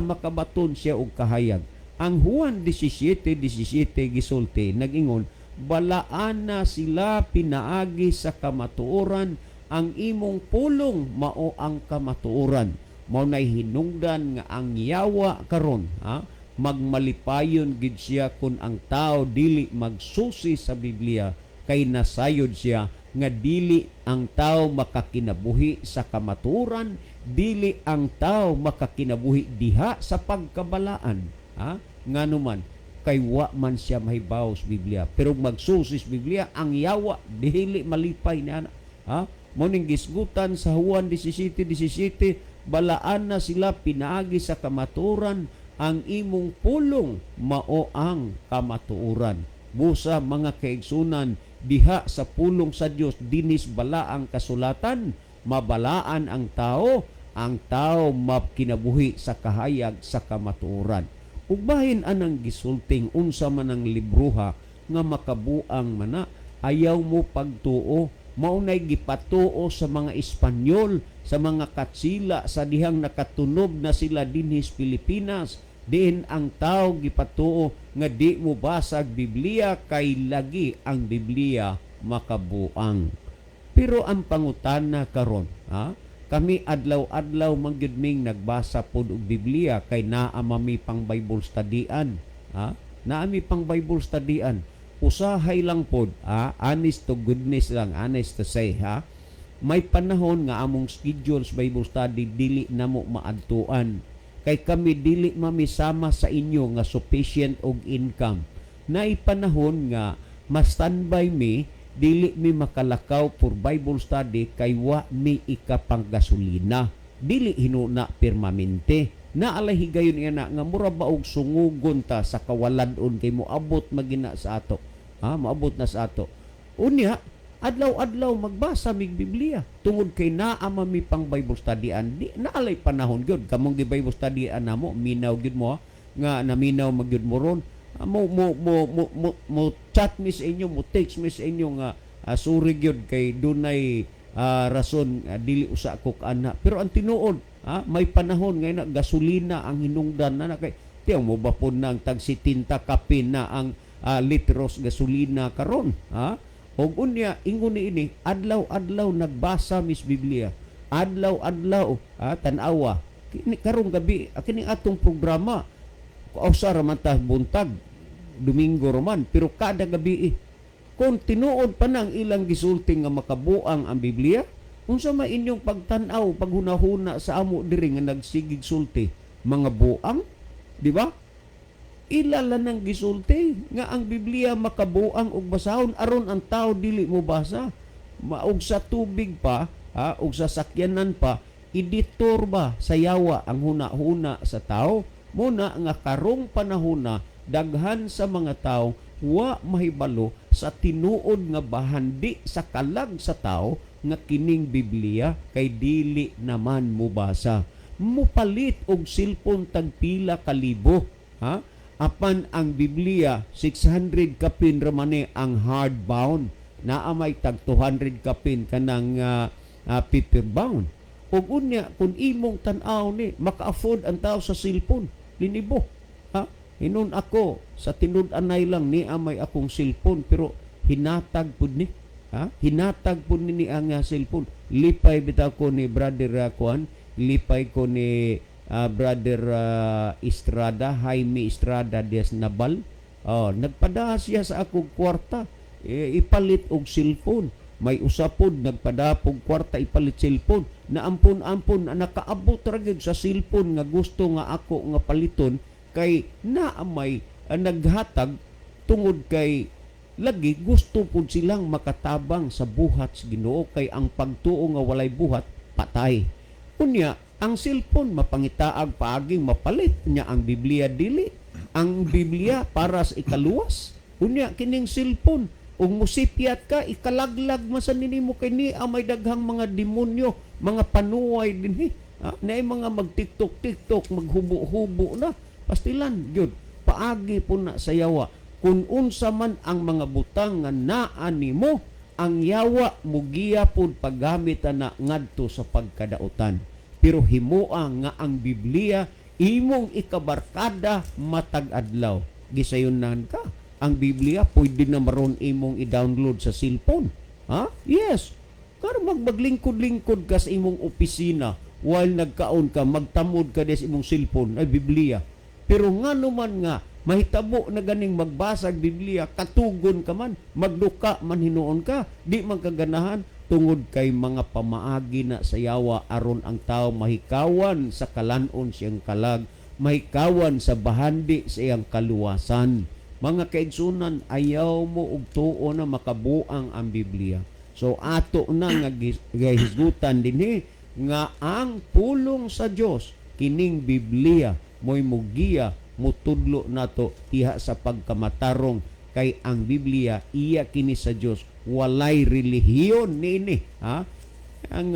S3: makabaton siya og kahayag. Ang Juan 17:17 gisulti, nagingon, "Balaan na sila pinaagi sa kamatuoran, ang imong pulong mao ang kamatuoran." Mao nay hinungdan nga ang yawa karon, ha, magmalipayon gid siya kung ang tao dili magsusi sa Biblia, kay nasayod siya nga dili ang tao makakinabuhi sa kamatuoran, dili ang tao makakinabuhi diha sa pagkabalaan, ha. Ngano man? Kay wa man siya mahibaw sa Biblia. Pero magsusi sa Biblia, ang yawa dili malipay ni ana, ha. Mo ning gisgutan sa Juan 17:17, "Balaan na sila pinaagi sa kamatuoran, ang imong pulong mao ang kamatuoran." Busa, mga kaigsunan, diha sa pulong sa Dios, dinis balaang kasulatan, mabalaan ang tao, ang tao mapkinabuhi sa kahayag sa kamatuoran. Ug bahin anang gisulting, unsa man ang libroha nga makabuang mana, ayaw mo pagtuo. Mao nay gipatuo sa mga Espanyol, sa mga Katsila, sa dihang nakatunob na sila dinhis Pilipinas, diin ang tao gipatuo nga di mo basag Biblia kay lagi ang Biblia makabuang. Pero ang pangutana karon, ha, kami adlaw-adlaw man gyud ming nagbasa pod og Biblia kay naa mami pang Bible studyan. Ha? Naa mi pang Bible studyan. Usahay lang pod, ha, honest to goodness lang, honest to say, ha. May panahon nga among schedule sa Bible study dili namo maadtuan. Kay kami dili mamisama sa inyo nga sufficient og income. Naay panahon nga ma-standby mi, dili mi makalakaw for Bible study kay wa mi ikapanggasolina. Dili hinuna permanente. Naalay higayon nga na nga mura ba og sungugon ta sa kawalad-on kay moabot magina sa ato. Ha, moabot na sa ato. Unya, adlaw-adlaw magbasa mig Biblia tungod kay naa man mi pang Bible studyan. Di naalay panahon gyud kamong gi Bible studyan namo, minaw gyud mo, ha, nga naminaw magyud mo ron. Mo chat mi sa inyo, mo text mi sa inyo nga sorry gyud kay dunay rason, dili usa ko kaana. Pero ang tinuod, ha, may panahon ngay na gasolina ang hinungdan na, na kay tiyaw mo ba pod na ang tag 70 kapin na ang litros gasolina karon, ha. Og unya, ingon ni ini, adlaw-adlaw nagbasa mis Biblia. Adlaw-adlaw, ha, tan-awa. Kini karong gabi, kini atong programa. Usa ra man ta buntag, Domingo roman, pero kada gabi eh. Kung tinuod pa nang ilang gisulti nga makabuang ang Biblia, unsa may inyong pagtan-aw, paghunahuna sa amo diri nga nagsigig sulti, mga buang, di ba? Ila lang nang gisulti nga ang Biblia makabuang og basahon aron ang tao dili mo basa. Maug sa tubig pa, ha, ug sa sakyanan pa, iditor ba sa yawa ang huna-huna sa tao? Muna nga karong panahona, daghan sa mga tao wa mahibalo sa tinuod nga bahandi sa kalag sa tao nga kining Biblia kay dili naman mobasa. Mupalit og cellphone tag pila ka libo, ha? Apan ang Biblia 600 kapin ra man ni ang hardbound. Naa may tag 200 kapin kanang paper bound. Ug unya kung imong tan-aw ni, maka-afford ang tao sa cellphone linibo, ha. Hinon ako sa tinud-anay lang ni may akong cellphone, pero hinatag pud ni, ha, hinatag pud ni ang cellphone. Lipay bitaw ko ni Brother kuan, lipay ko ni Brother Estrada, Jaime Estrada Diaz Nabal. Oh, nagpada siya sa akong kwarta ipalit og cellphone. May usapod nagpadapog kwarta ipalit cellphone. Naampon-ampon na nakaabot ra gyud sa cellphone nga gusto nga ako nga paliton kay naa may naghatag tungod kay lagi gusto pud silang makatabang sa buhat sa Ginoo, kay ang pagtuo nga walay buhat patay. Unya ang cellphone mapangitaag paaging mapalit, nya ang Biblia dili. Ang Biblia para sa ikaluwas. Unya kining cellphone ug musipyat ka, ikalaglag man sa nimo kay niya may daghang mga demonyo, mga panuway dinhi. Ah, naay mga mag-TikTok TikTok, maghubo-hubo na. Pastilan gyud, paagi po na sa yawa. Kung unsa man ang mga butang nga naa nimo, ang yawa mugiya pod paggamit na ngadto sa pagkadautan. Pero himoa nga ang Biblia imong ikabarkada matag adlaw. Gisayunan ka. Ang Biblia pwede na maron imong i-download sa cellphone. Ha? Yes. Karon magmaglingkod-lingkod ka sa imong opisina while nagkaon ka, magtamod ka sa imong cellphone ay Biblia. Pero ngano man nga mahitabo na ganing magbasa og Biblia, katugon ka man, magduka man hinuon ka, di man kaganahan tungod kay mga pamaagi na sa yawa aron ang tao mahikawan sa kalanon siyang kalag, mahikawan sa bahandi sa iyang kaluwasan. Mga kaigsunan, ayaw mo og tuo na makabuang ang Biblia. So ato na nga gihisgutan dinhi nga ang pulong sa Dios, kining Biblia, mo'y mugiya, mutudlo nato diha sa pagkamatarong, kay ang Biblia iya kini sa Dios, walay relihiyon niini, ha. Ang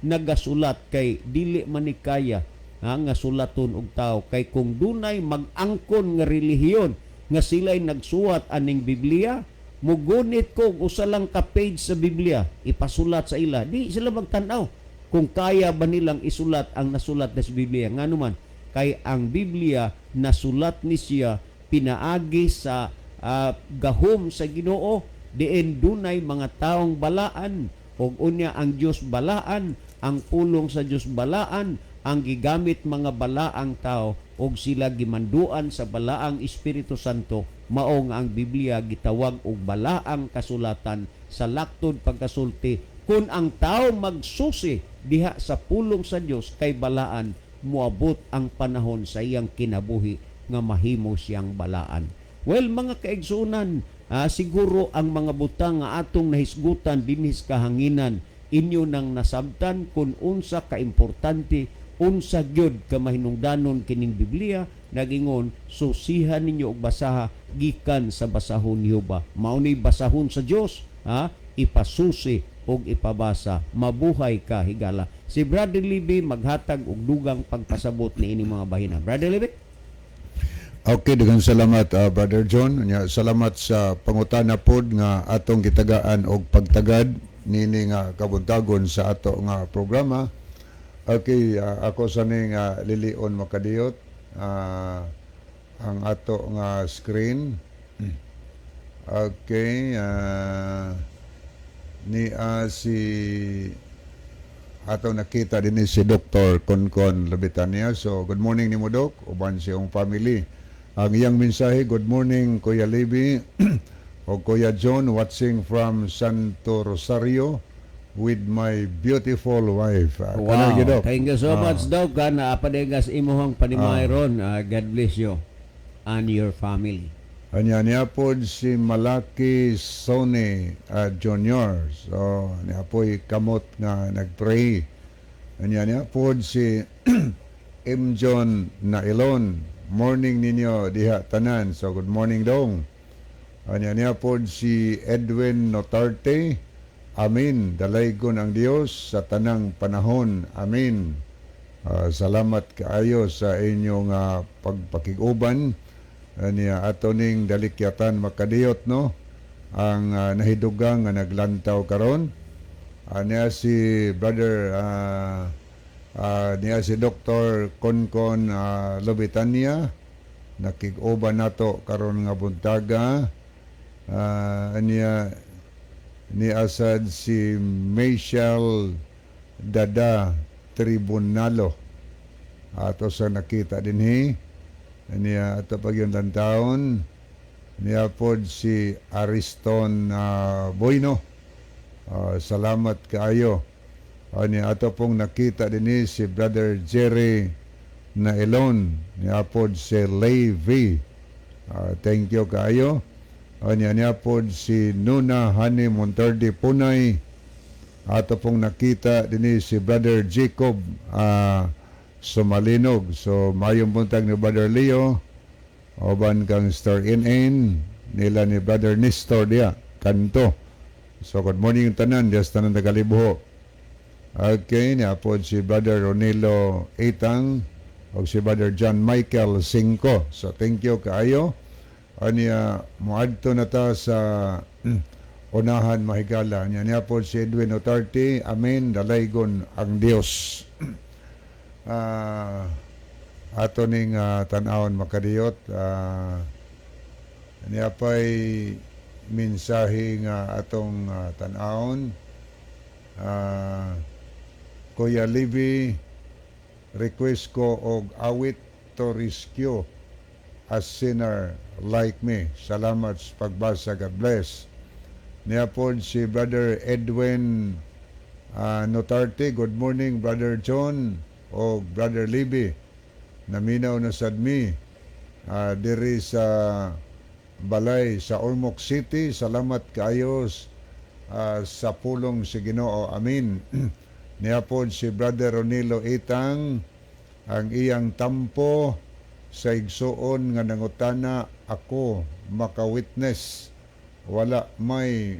S3: nagasulat kay dili man ni kaya, ha, nga sulaton og tao, kay kung dunay mag-angkon nga relihiyon nga sila'y nagsuwat aning Biblia, mugunit ko og usa lang ka page sa Biblia, ipasulat sa ila, di sila magtan-aw kung kaya ba nilang isulat ang nasulat na sa Biblia. Ngano man kay ang Biblia nasulat ni siya pinaagi sa gahom sa Ginoo, diin dunay mga taong balaan, ug unya ang Dios balaan, ang pulong sa Dios balaan, ang gigamit mga balaang tao og sila gimanduan sa balaang Espiritu Santo. Mao nga ang Biblia gitawag og balaang kasulatan. Sa laktod pagkasulti, kun ang tao magsusi diha sa pulong sa Dios kay balaan, moabot ang panahon sa iyang kinabuhi nga mahimo siyang balaan. Well, mga kaigsunan, siguro ang mga butang nga atong nahisgutan dinhi sa kahanginan, inyo nang nasabtan kung unsa kaimportante, unsa gyud ka mahinungdanon kining Biblia. Nagingon, susihan ninyo og basaha gikan sa basahon ni Jehova. Mao ni basahon sa Dios, ha, ipasusi og ipabasa, mabuhay ka higala. Si Brother Libby maghatag og dugang pagpasabot niini mga bahina. Brother Libby.
S2: Okay, daghang salamat, Brother John. Nya, salamat sa pangutana pod nga atong gitagaan og pagtagad nini nga kabuntagon sa ato nga programa. Okay, ako sa ning lilion makadiyot ang ato nga screen. Okay, ni si ato nakita din ni si Dr. Konkon Labitania. So, good morning nimo, Doc, uban sa iyong family. Ang iyang mensahe, "Good morning, Kuya Libby o Kuya John, watching from Santo Rosario with my beautiful wife." Kanang gyud, Doc.
S3: Thank you so much, Doc. Kana apadegas imuhang panimay ron. God bless you and your family.
S2: Anya niya pod si Malaki Sony Jr. So, niya po'y kamot nga nagpray. Anya niya pod si M. John Nailon. "Morning ninyo diha tanan." So, good morning, dong. Anya niya pod si Edwin Notarte. "Amen. Dalaygon ang Dios sa tanang panahon. Amen." Salamat kaayo sa inyong pagpakig-uban. Niya ato ning dalikyatan makadiyot, no, ang nahidugang nga naglantaw karon. Niya si brother niya si Dr. Konkon Lobitania, nakig-uban nato karon nga buntaga. Niya ni asad si Michelle Dada Tribunalo, ato sa nakita dinhi. Niya ato pag yung taon niya pod si Ariston Boyno. Salamat kaayo. Niya ato pong nakita dinhi si Brother Jerry Nailon, niya pod si Levi. Thank you kaayo. Niya niya pod si Nuna Hani Monterde Punay. Ato pong nakita dinhi si Brother Jacob Sumalinog. So mayong buntag ni Brother Leo. Uban kang Star NN nila ni Brother Nestor diya kanto. So good morning tanan diya sa tanan tagalibuho. Okay, niya po si Brother Ronilo Itang o si Brother John Michael Cinco. So thank you kaayo. Aniya moadto na ta sa unahan, mahigala. Niya niya po si Edwin Otarte. Amen. Dalaygon ang Dios. Ato ning tan-awon, makadiyot. Niya pa'y mensahe nga atong tan-awon. Kuya Libby, request ko og awit "To Rescue a Sinner Like Me". Salamat sa pagbasa. God bless. Niya po si Brother Edwin Notarte. Good morning, Brother John o Brother Libby. Naminaw na sad mi diri sa balay sa Ormoc City. Salamat kaayo sa pulong si Ginoo. Amen. Niya po si Brother Ronilo Itang, ang iyang tampo sa igsuon nga nangutana ako maka-witness, wala may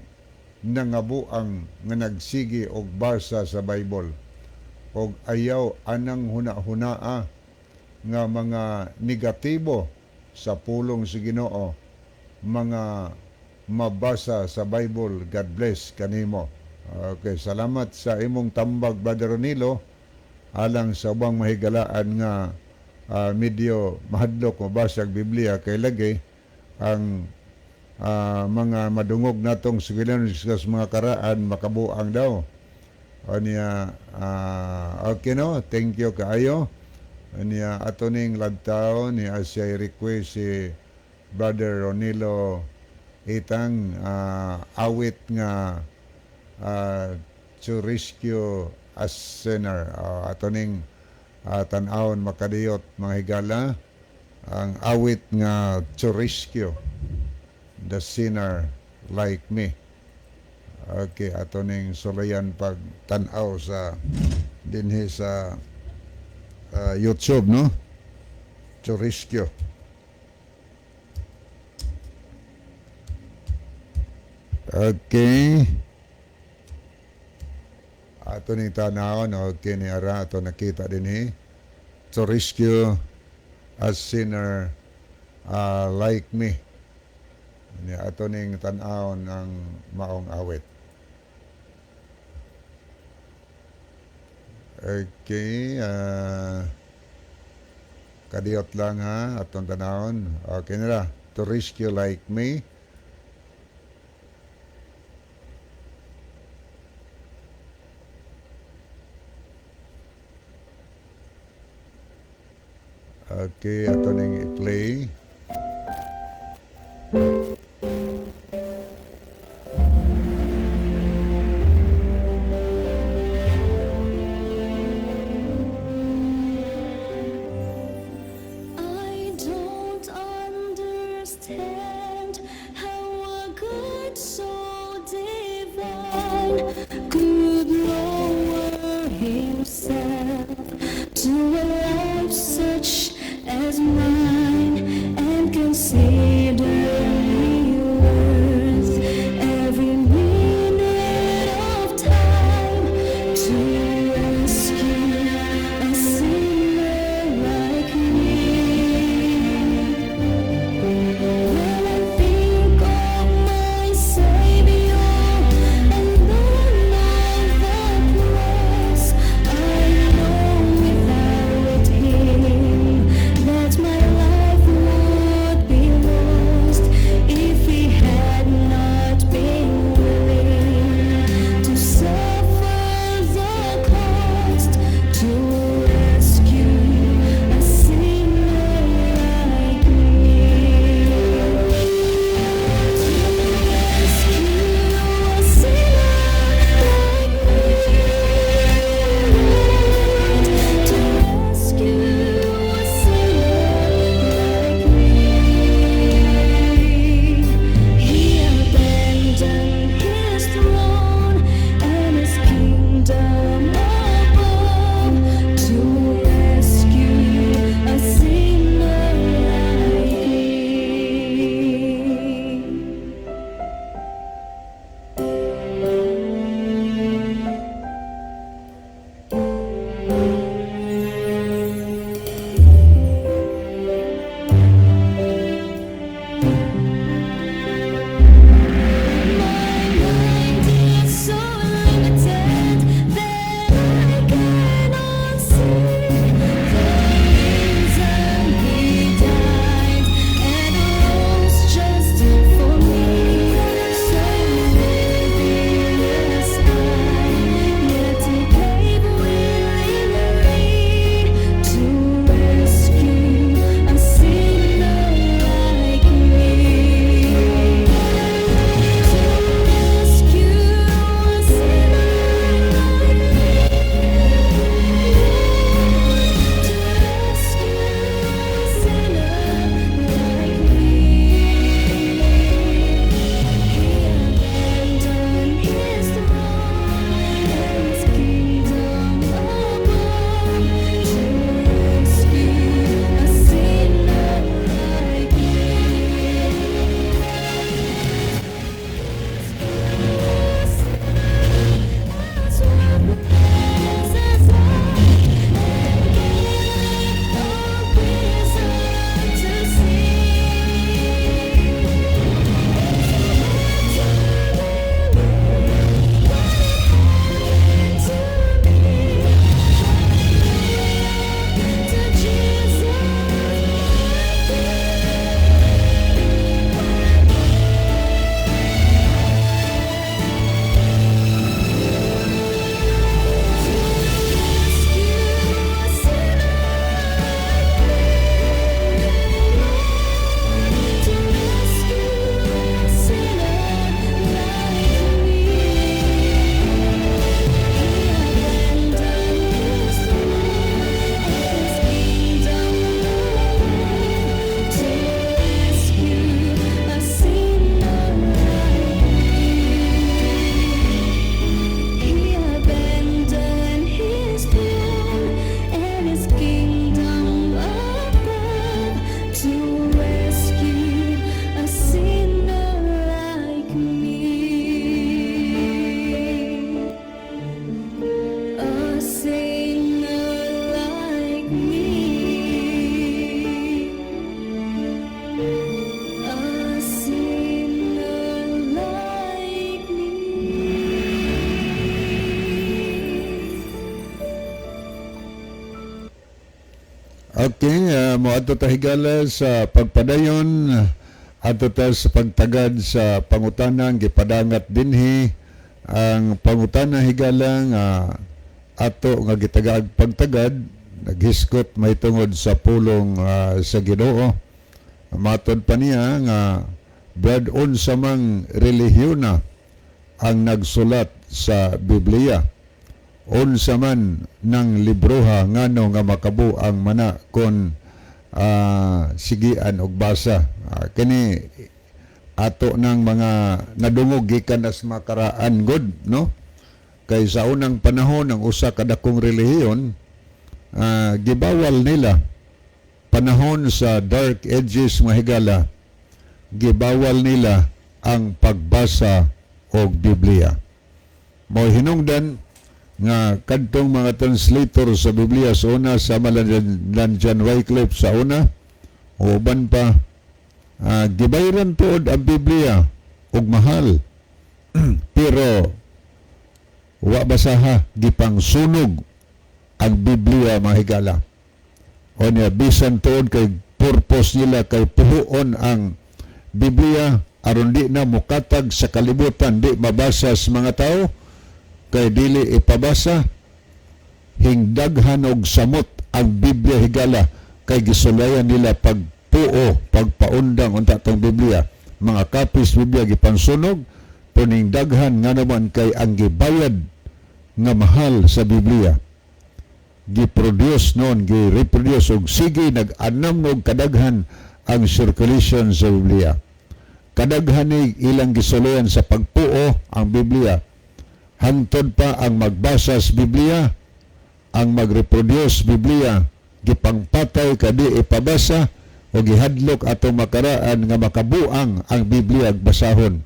S2: nangabuang nga nagsigi og basa sa Bible og ayaw anang huna-hunaa nga mga negatibo sa pulong sa Ginoo, mga mabasa sa Bible. God bless kanimo. Okay, salamat sa imong tambag, Brother Ronilo, alang sa ubang mahigalaan nga medyo mahadlok mabasa ang Biblia kay lagi ang mga madungog natong sugilan sa mga karaan makabuang daw. Aniya, okay no, thank you kaayo. Aniya ato ning lagtaw ni siya request si Brother Ronilo Itang, awit nga "To Rescue a Sinner". Ato ning tan-awon, makadiyot, mga higala, ang awit nga "To Rescue the Sinner Like Me". Okay, ato ning sulayan pag tan-aw sa dinhi sa YouTube, no? "To Rescue". Okay. Ato ning tanawon, okay ni ara ato nakita dinhi. "To Rescue a Sinner Like Me". Ni ato ning tan-awon ang maong awit. Okay, kadiyot lang ha, atong tanawon. Okay nila. "To Rescue Like Me". Okay, ato ning i-play.
S1: I don't understand how a God so divine could lower himself to a life such as mine.
S2: Okay, moadto ta, higala, sa pagpadayon, adto ta sa pagtagad sa pangutanang gipadangat dinhi. Ang pangutana, higala, nga ato nga gitagaag pagtagad naghisgot mahitungod sa pulong sa Ginoo. Matod pa niya nga, "Brad, unsa mang relihiyon na ang nagsulat sa Biblia? Unsa man ng libroha? Ngano nga makabuang mana kon sigian og basa?" Kini ato ng mga nadungog gikan as makaraan god, no? Kay sa unang panahon, ang usa ka dakong relihiyon, gibawal nila, panahon sa Dark Ages, mga higala, gibawal nila ang pagbasa og Biblia. Mo hinungdan nga kadtong mga translator sa Biblia sa una, sama lang lang John Wycliffe sa una o uban pa, gibayran tuod ang Biblia og mahal, pero wa basaha, gipangsunog ang Biblia, mga higala. O niya, bisan tuod kay purpose nila kay puhuon ang Biblia aron di na mukatag sa kalibutan, di mabasa sa mga tao kay dili ipabasa, hingdaghan og samot ang Biblia, higala, kay gisulayan nila pagpuo, pagpaundang unta tong Biblia. Mga copies Biblia gipansunog, puning daghan nga naman kay ang gibayad nga mahal sa Biblia, gi-produce noon, gi-reproduce og sige nag-anam og kadaghan ang circulation sa Biblia. Kadaghan ni ilang gisulayan sa pagpuo ang Biblia. Hangtod pa ang magbasa sa Biblia, ang mag-reproduce Biblia, gipangpatay kadi ipabasa o gihadlok atong makaraan nga makabuang ang Biblia ag basahon.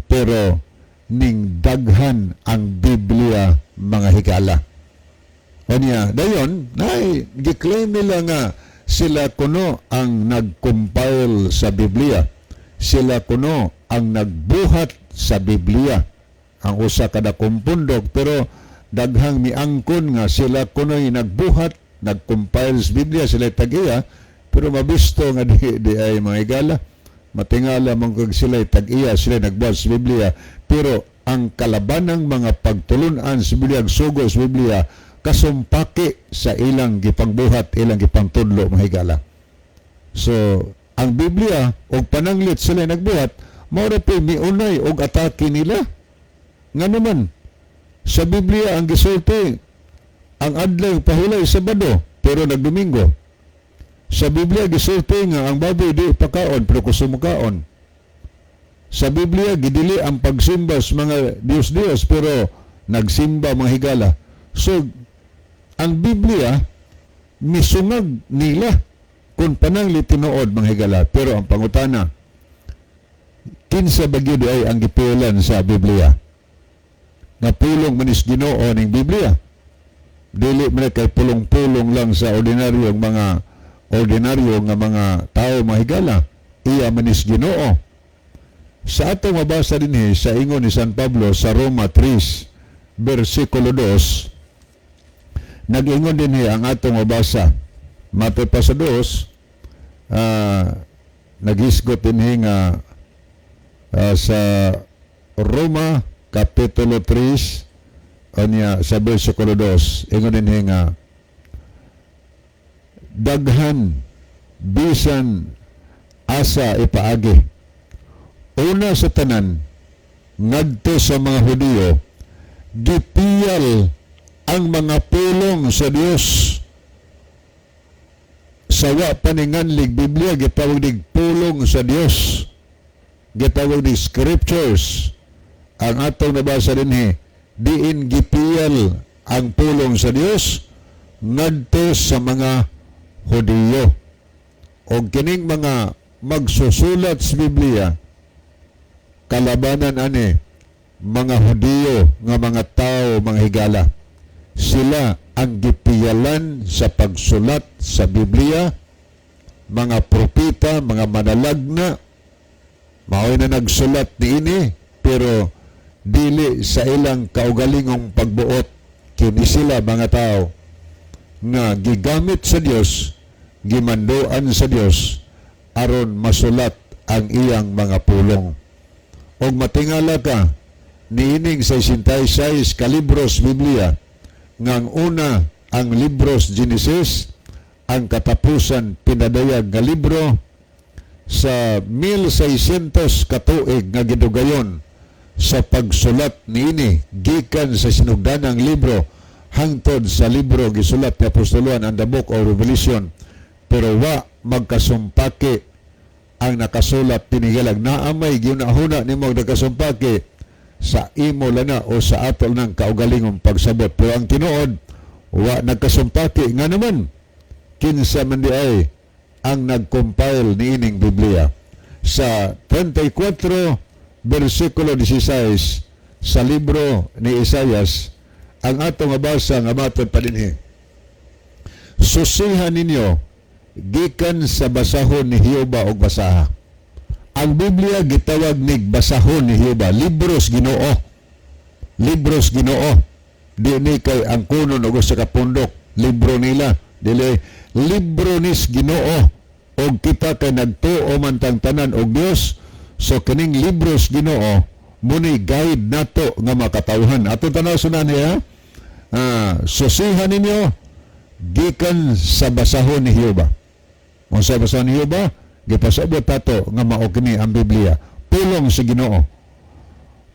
S2: Pero ning daghan ang Biblia, mga higala. O niya, dayon, nay, gi-claim nila nga sila kuno ang nag-compile sa Biblia. Sila kuno ang nagbuhat sa Biblia. Ang usa kada pundok, pero daghang miangkon nga sila kuno'y nagbuhat, nag-compile sa Biblia, sila tag-iya, pero mabisto nga di ay, mga higala. Matingala man kag sila tag-iya, sila nagbuhat sa Biblia, pero ang kalabanang mga pagtulunan sa Biblia, ang sugo sa Biblia, kasumpaki sa ilang gipangbuhat, ilang gipangtudlo, mga higala. So, ang Biblia og pananglit sila nagbuhat, mao ra po'y miunay og atake nila. Nga naman, sa Biblia ang gisulti, ang adlaw pahulay Sabado, pero nagdomingo. Sa Biblia gisulti nga ang baboy di pakaon, pero kusumukaon. Sa Biblia gidili ang pagsimba sa mga Diyos-Diyos, pero nagsimba, mga higala. So, ang Biblia misungag nila kung pananglit tinuod, mga higala. Pero ang pangutana, kinsa ba gyud ay ang gipilan sa Biblia? Nga pulong manis Ginoo ning Biblia. Dili man kay pulong-pulong lang sa ordinaryong mga ordinaryo nga mga tao, mga higala. Iya manis Ginoo. Sa atong mabasa dinhi sa ingon ni San Pablo sa Roma 3 versikulo 2, nag-ingon dinhi ang atong mabasa. Matod pa sa 2, naghisgot dinhi nga sa Roma Kapitulo 3 unya sa versikulo 2, ingon dinhi nga daghan bisan asa ipaagi. Una sa tanan, ngadto sa mga Hudiyo, gipiyal ang mga pulong sa Dios. Sa wa pa ni nganlig Biblia, gitawag dig pulong sa Dios, gitawag dig scriptures. Ang atong nabasa dinhi, diin gipiyal ang pulong sa Dios ngadto sa mga Hudiyo. Og kining mga magsusulat sa Biblia, kalabanan ani mga Hudiyo nga mga tao, mga higala. Sila ang gipiyalan sa pagsulat sa Biblia, mga propeta, mga manalagna, mao'y na nagsulat niini, pero dili sa ilang kaugalingong pagbuot. Kini sila mga tao nga gigamit sa Dios. Gimanduan sa Dios aron masulat ang iyang mga pulong. Og matingala ka niining 66 ka libros Biblia nga ang una ang libros Genesis, ang katapusan Pinadayag nga libro, sa 1600 katuig nga gidugayon sa pagsulat niini gikan sa sinugdanang libro hangtod sa libro gisulat ni Apostol Juan, ang The Book of Revelation, pero wa magkasumpaki ang nakasulat tinigalag. Naa may giunahuna nimo nagkasumpaki sa imo lana o sa atol ng kaugalingong pagsabot, pero ang tinuod wa nagkasumpaki. Nga naman, kinsa man di ay ang nag-compile niining Biblia? Sa 34 versikulo 16 sa libro ni Isayas ang atong mabasa nga matod pa dinhi: "Susihan ninyo gikan sa basahon ni Jehova og basaha." Ang Biblia gitawag nig basahon ni Jehova, libros Ginoo. Libros Ginoo. Di ni kay ang kunon og sa kapundok, libro nila. Dili, libro nis Ginoo. Og kita kay nagtuo man tang tanan og Dios, so kining libros Ginoo muni guide nato nga makatawhan. Ato tanaw sunan niya. Susihan ninyo gikan sa basahon ni Jehova. Kung sa basahon ni Jehova, gipasabot tato nga mao kini ang Biblia. Pulong sa Ginoo.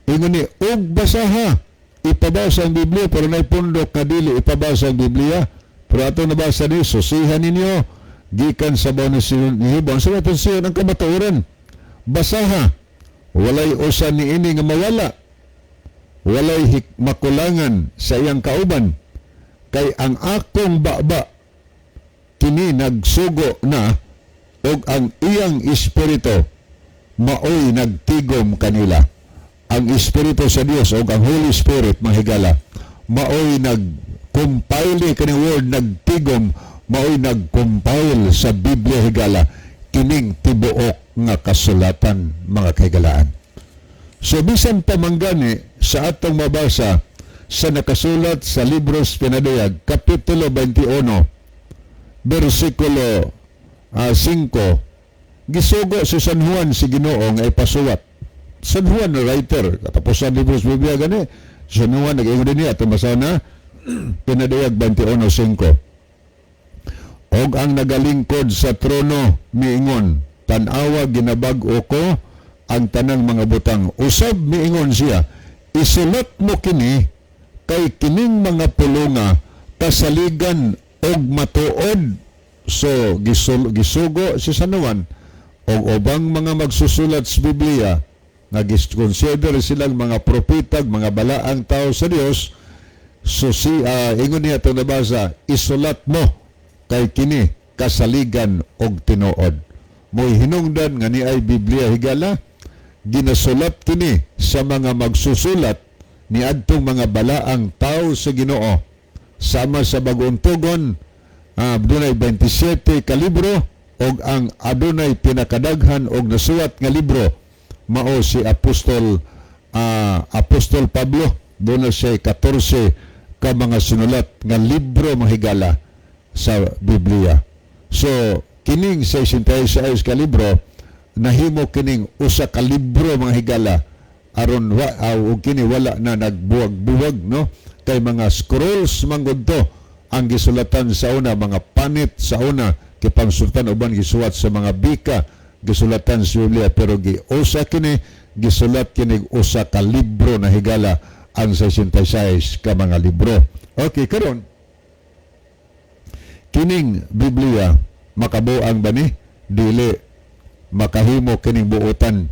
S2: Ingon ni og basaha, ipabasa ang Biblia, pero nay pundok nga dili ipabasa ang Biblia. Pero ato nabasa ni, susihan ninyo gikan sa basahon ni Jehova. Sa ato siya ng kamatuoran. Basaha. Walay usa niini nga mawala. Walay makulangan sa iyang kauban. Kay ang akong baba kini nagsugo na og ang iyang espiritu maoy nagtigom kanila. Ang espiritu sa Dios og ang Holy Spirit, mahigala, maoy nag-compile kini word nagtigom, maoy nag-compile sa Biblia, higala, kining tibuok nga kasulatan, mga kahigalaan. So bisan pa manggani sa atong mabasa sa nakasulat sa Libros Pinadayag kapitulo 21 bersikulo 5, gisugo si San Juan si Ginoo nga ipasuwat. San Juan na writer, katapusan libros Biblia gani. San Juan nag-ingon din niya, tumasa na Pinadayag 21:5. "Og ang nagalingkod sa trono miingon, 'Tan-awa, ginabag-o ko ang tanang mga butang.' Usab miingon siya, 'Isulat mo kini kay kining mga pulunga kasaligan og matuod.'" So gisugo si San Juan og ubang mga magsusulat sa Biblia nga consider silang mga propetag, mga balaang tao sa Dios. So si ingon niya itong nabasa, "Isulat mo kay kini kasaligan og tinuod." Mo'y hinungdan nga ni ay Biblia, higala, ginasulat kini sa mga magsusulat ni adtong mga balaang tao sa Ginoo. Sama sa Bagong Tugon, dunay 27 ka libro og ang adunay pinakadaghan og nasuwat nga libro mao si Apostol Pablo. Doon na siya 14 ka mga sinulat nga libro, mahigala, sa Biblia. So kining 66 ka libro nahimo kining usa ka libro, mga higala, aron wa ug kini wala na nagbuwag-buwag, no, kay mga scrolls manggod to ang gisulatan sa una, mga panit sa una kipangsultan, uban gisuwat sa mga bika gisulatan sa Biblia, pero giusa kini, gisulat kini usa ka libro na, higala, ang 66 ka mga libro. Okay, karon, kining Biblia makabuang ba ni? Dili makahimo kining buotan.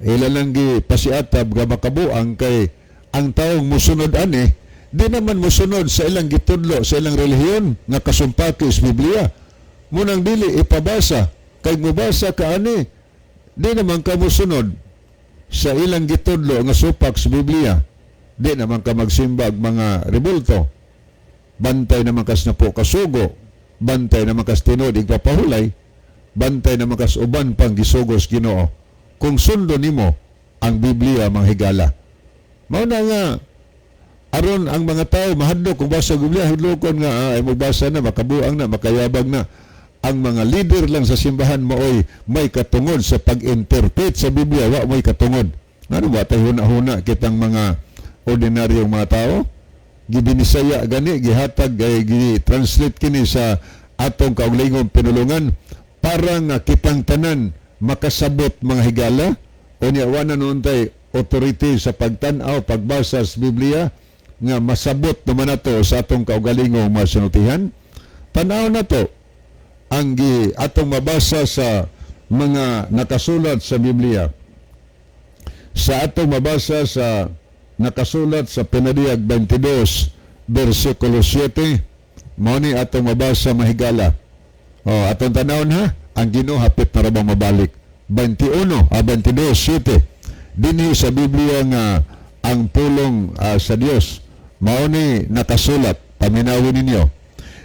S2: Ila lang gi pasiatab nga makabuang kay ang taong musunod ani di naman musunod sa ilang gitudlo sa ilang relihiyon nga kasumpaki sa Biblia. Munang dili ipabasa kay mubasa ka ani di naman ka musunod sa ilang gitudlo nga supak sa Biblia. Di naman ka magsimbag mga rebulto. Bantay naman kas na po kasugo, bantay naman kas tinuod igpapahulay, bantay naman kas uban pang gisugos Ginoo kung sundo nimo ang Biblia, mga higala. Mao na nga aron ang mga tao mahadlok kung basa og Biblia, hadlokon nga ay mobasa na makabuang na, makayabag na. Ang mga leader lang sa simbahan maoy may katungod sa pag-interpret sa Biblia, wa may katungod. Ano ba tayo huna-huna kitang mga ordinaryong mga tao? Gibinisaya gani, gihatag, ay gi-translate kini sa atong kaugalingong pinulungan para nga kitang tanan makasabot, mga higala. Unya wa na nuon tay authority sa pagtan-aw, pagbasa sa Biblia nga masabot naman nato sa atong kaugalingong mga sinultihan. Tanaw na to ang gi atong mabasa sa mga nakasulat sa Biblia, sa atong mabasa sa nakasulat sa Pinadiyag 22 versikulo 7. Mao ni atong mabasa, mahigala. Oh, atong tanawon ha, ang Ginoo hapit na ra ba mabalik. 21 a 22:7 dinhi sa Biblia nga ang pulong sa Dios, mao ni nakasulat. Paminawin ninyo.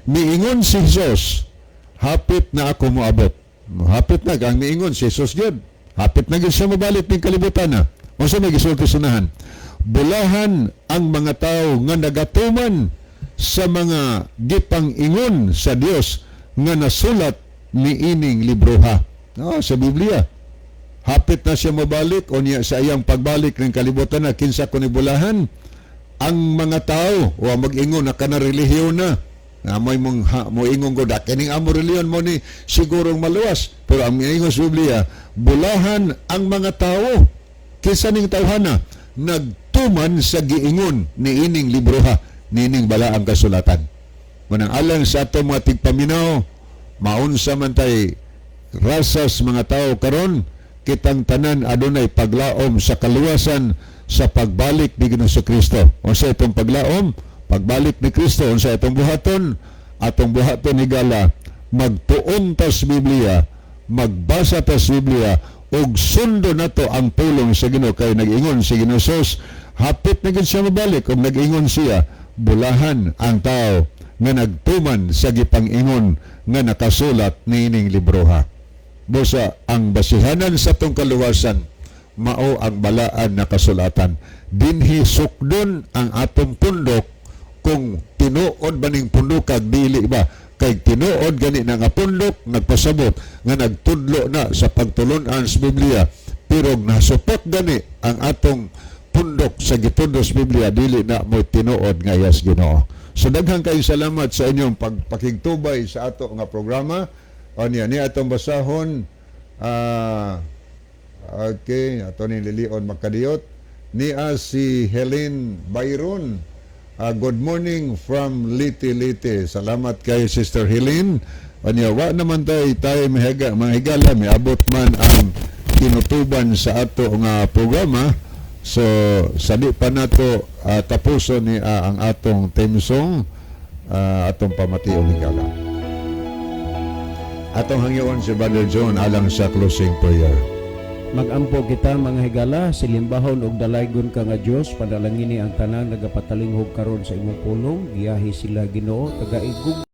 S2: Miingon si Jesus, "Hapit na ako moabot." Hapit na ang miingon si Jesus gyud, hapit na gyud siya mobalik ning kalibutan na. Unsa may gisulti sunahan? "Bulahan ang mga tao nga nagatuman sa mga gipang-ingon sa Dios nga nasulat niining libroha." No, sa Biblia. Hapit na siya mobalik. Unya sa iyang pagbalik ng kalibutan na, kinsa kuni bulahan? Ang mga tao wa mag-ingon na kana relihiyon na na may mong ha, mo ingon ko da kining amo relihiyon mo ni sigurong maluwas. Pero ang miingon sa Biblia, bulahan ang mga tao. Kinsa ning tawhana? Nagtuman sa giingon niining libroha, niining balaang kasulatan. Manang alang sa ato mga tigpaminaw, maunsa man tay rasas mga tao karon, kitang tanan adunay paglaom sa kaluwasan sa pagbalik ni Ginoong Kristo. Unsa itong paglaom? Pagbalik ni Kristo, unsa itong buhaton? Atong buhaton, higala, magtuon tas Biblia, magbasa tas Biblia, ug sundo nato ang pulong sa Ginoo kay nag-ingon si Ginoo Jesus, hapit na gid siya mabalik, ug nag-ingon siya, bulahan ang tao nga nagtuman sa gipang-ingon nga nakasulat niining libroha. Busa ang basihanan sa atong kaluwasan mao ang balaan na kasulatan. Dinhi sukdon ang atong pundok kung tinuod ba ning pundok kag dili ba, kay tinuod gani na nga pundok nagpasabot nga nagtudlo na sa pagtulon-an sa Biblia. Pero nasupot gani ang atong pundok sa gitudlo sa Biblia, dili na mo tinuod nga iyas Ginoo. So daghang kayong salamat sa inyong pagpakigtubay sa ato nga programa. Unya ni atong basahon, okay, ato ni lilion makadiyot niya si Helen Byron. Good morning from Liti Liti. Salamat kay Sister Helen. Unya wa naman tay tayo mahiga, mga higala, miabot man ang tinutuban sa ato nga programa. So sa di pa nato tapuson ni ang atong theme song, atong pamation, higala. Atong hangyoon si Brother John alang sa closing prayer.
S3: Magampo kita, mga higala. Silimbahon og dalaygon ka nga Dios, panalangini ang tanang nagapatalinghog karon sa imong pulong, giyahi sila, Ginoo, tagaigug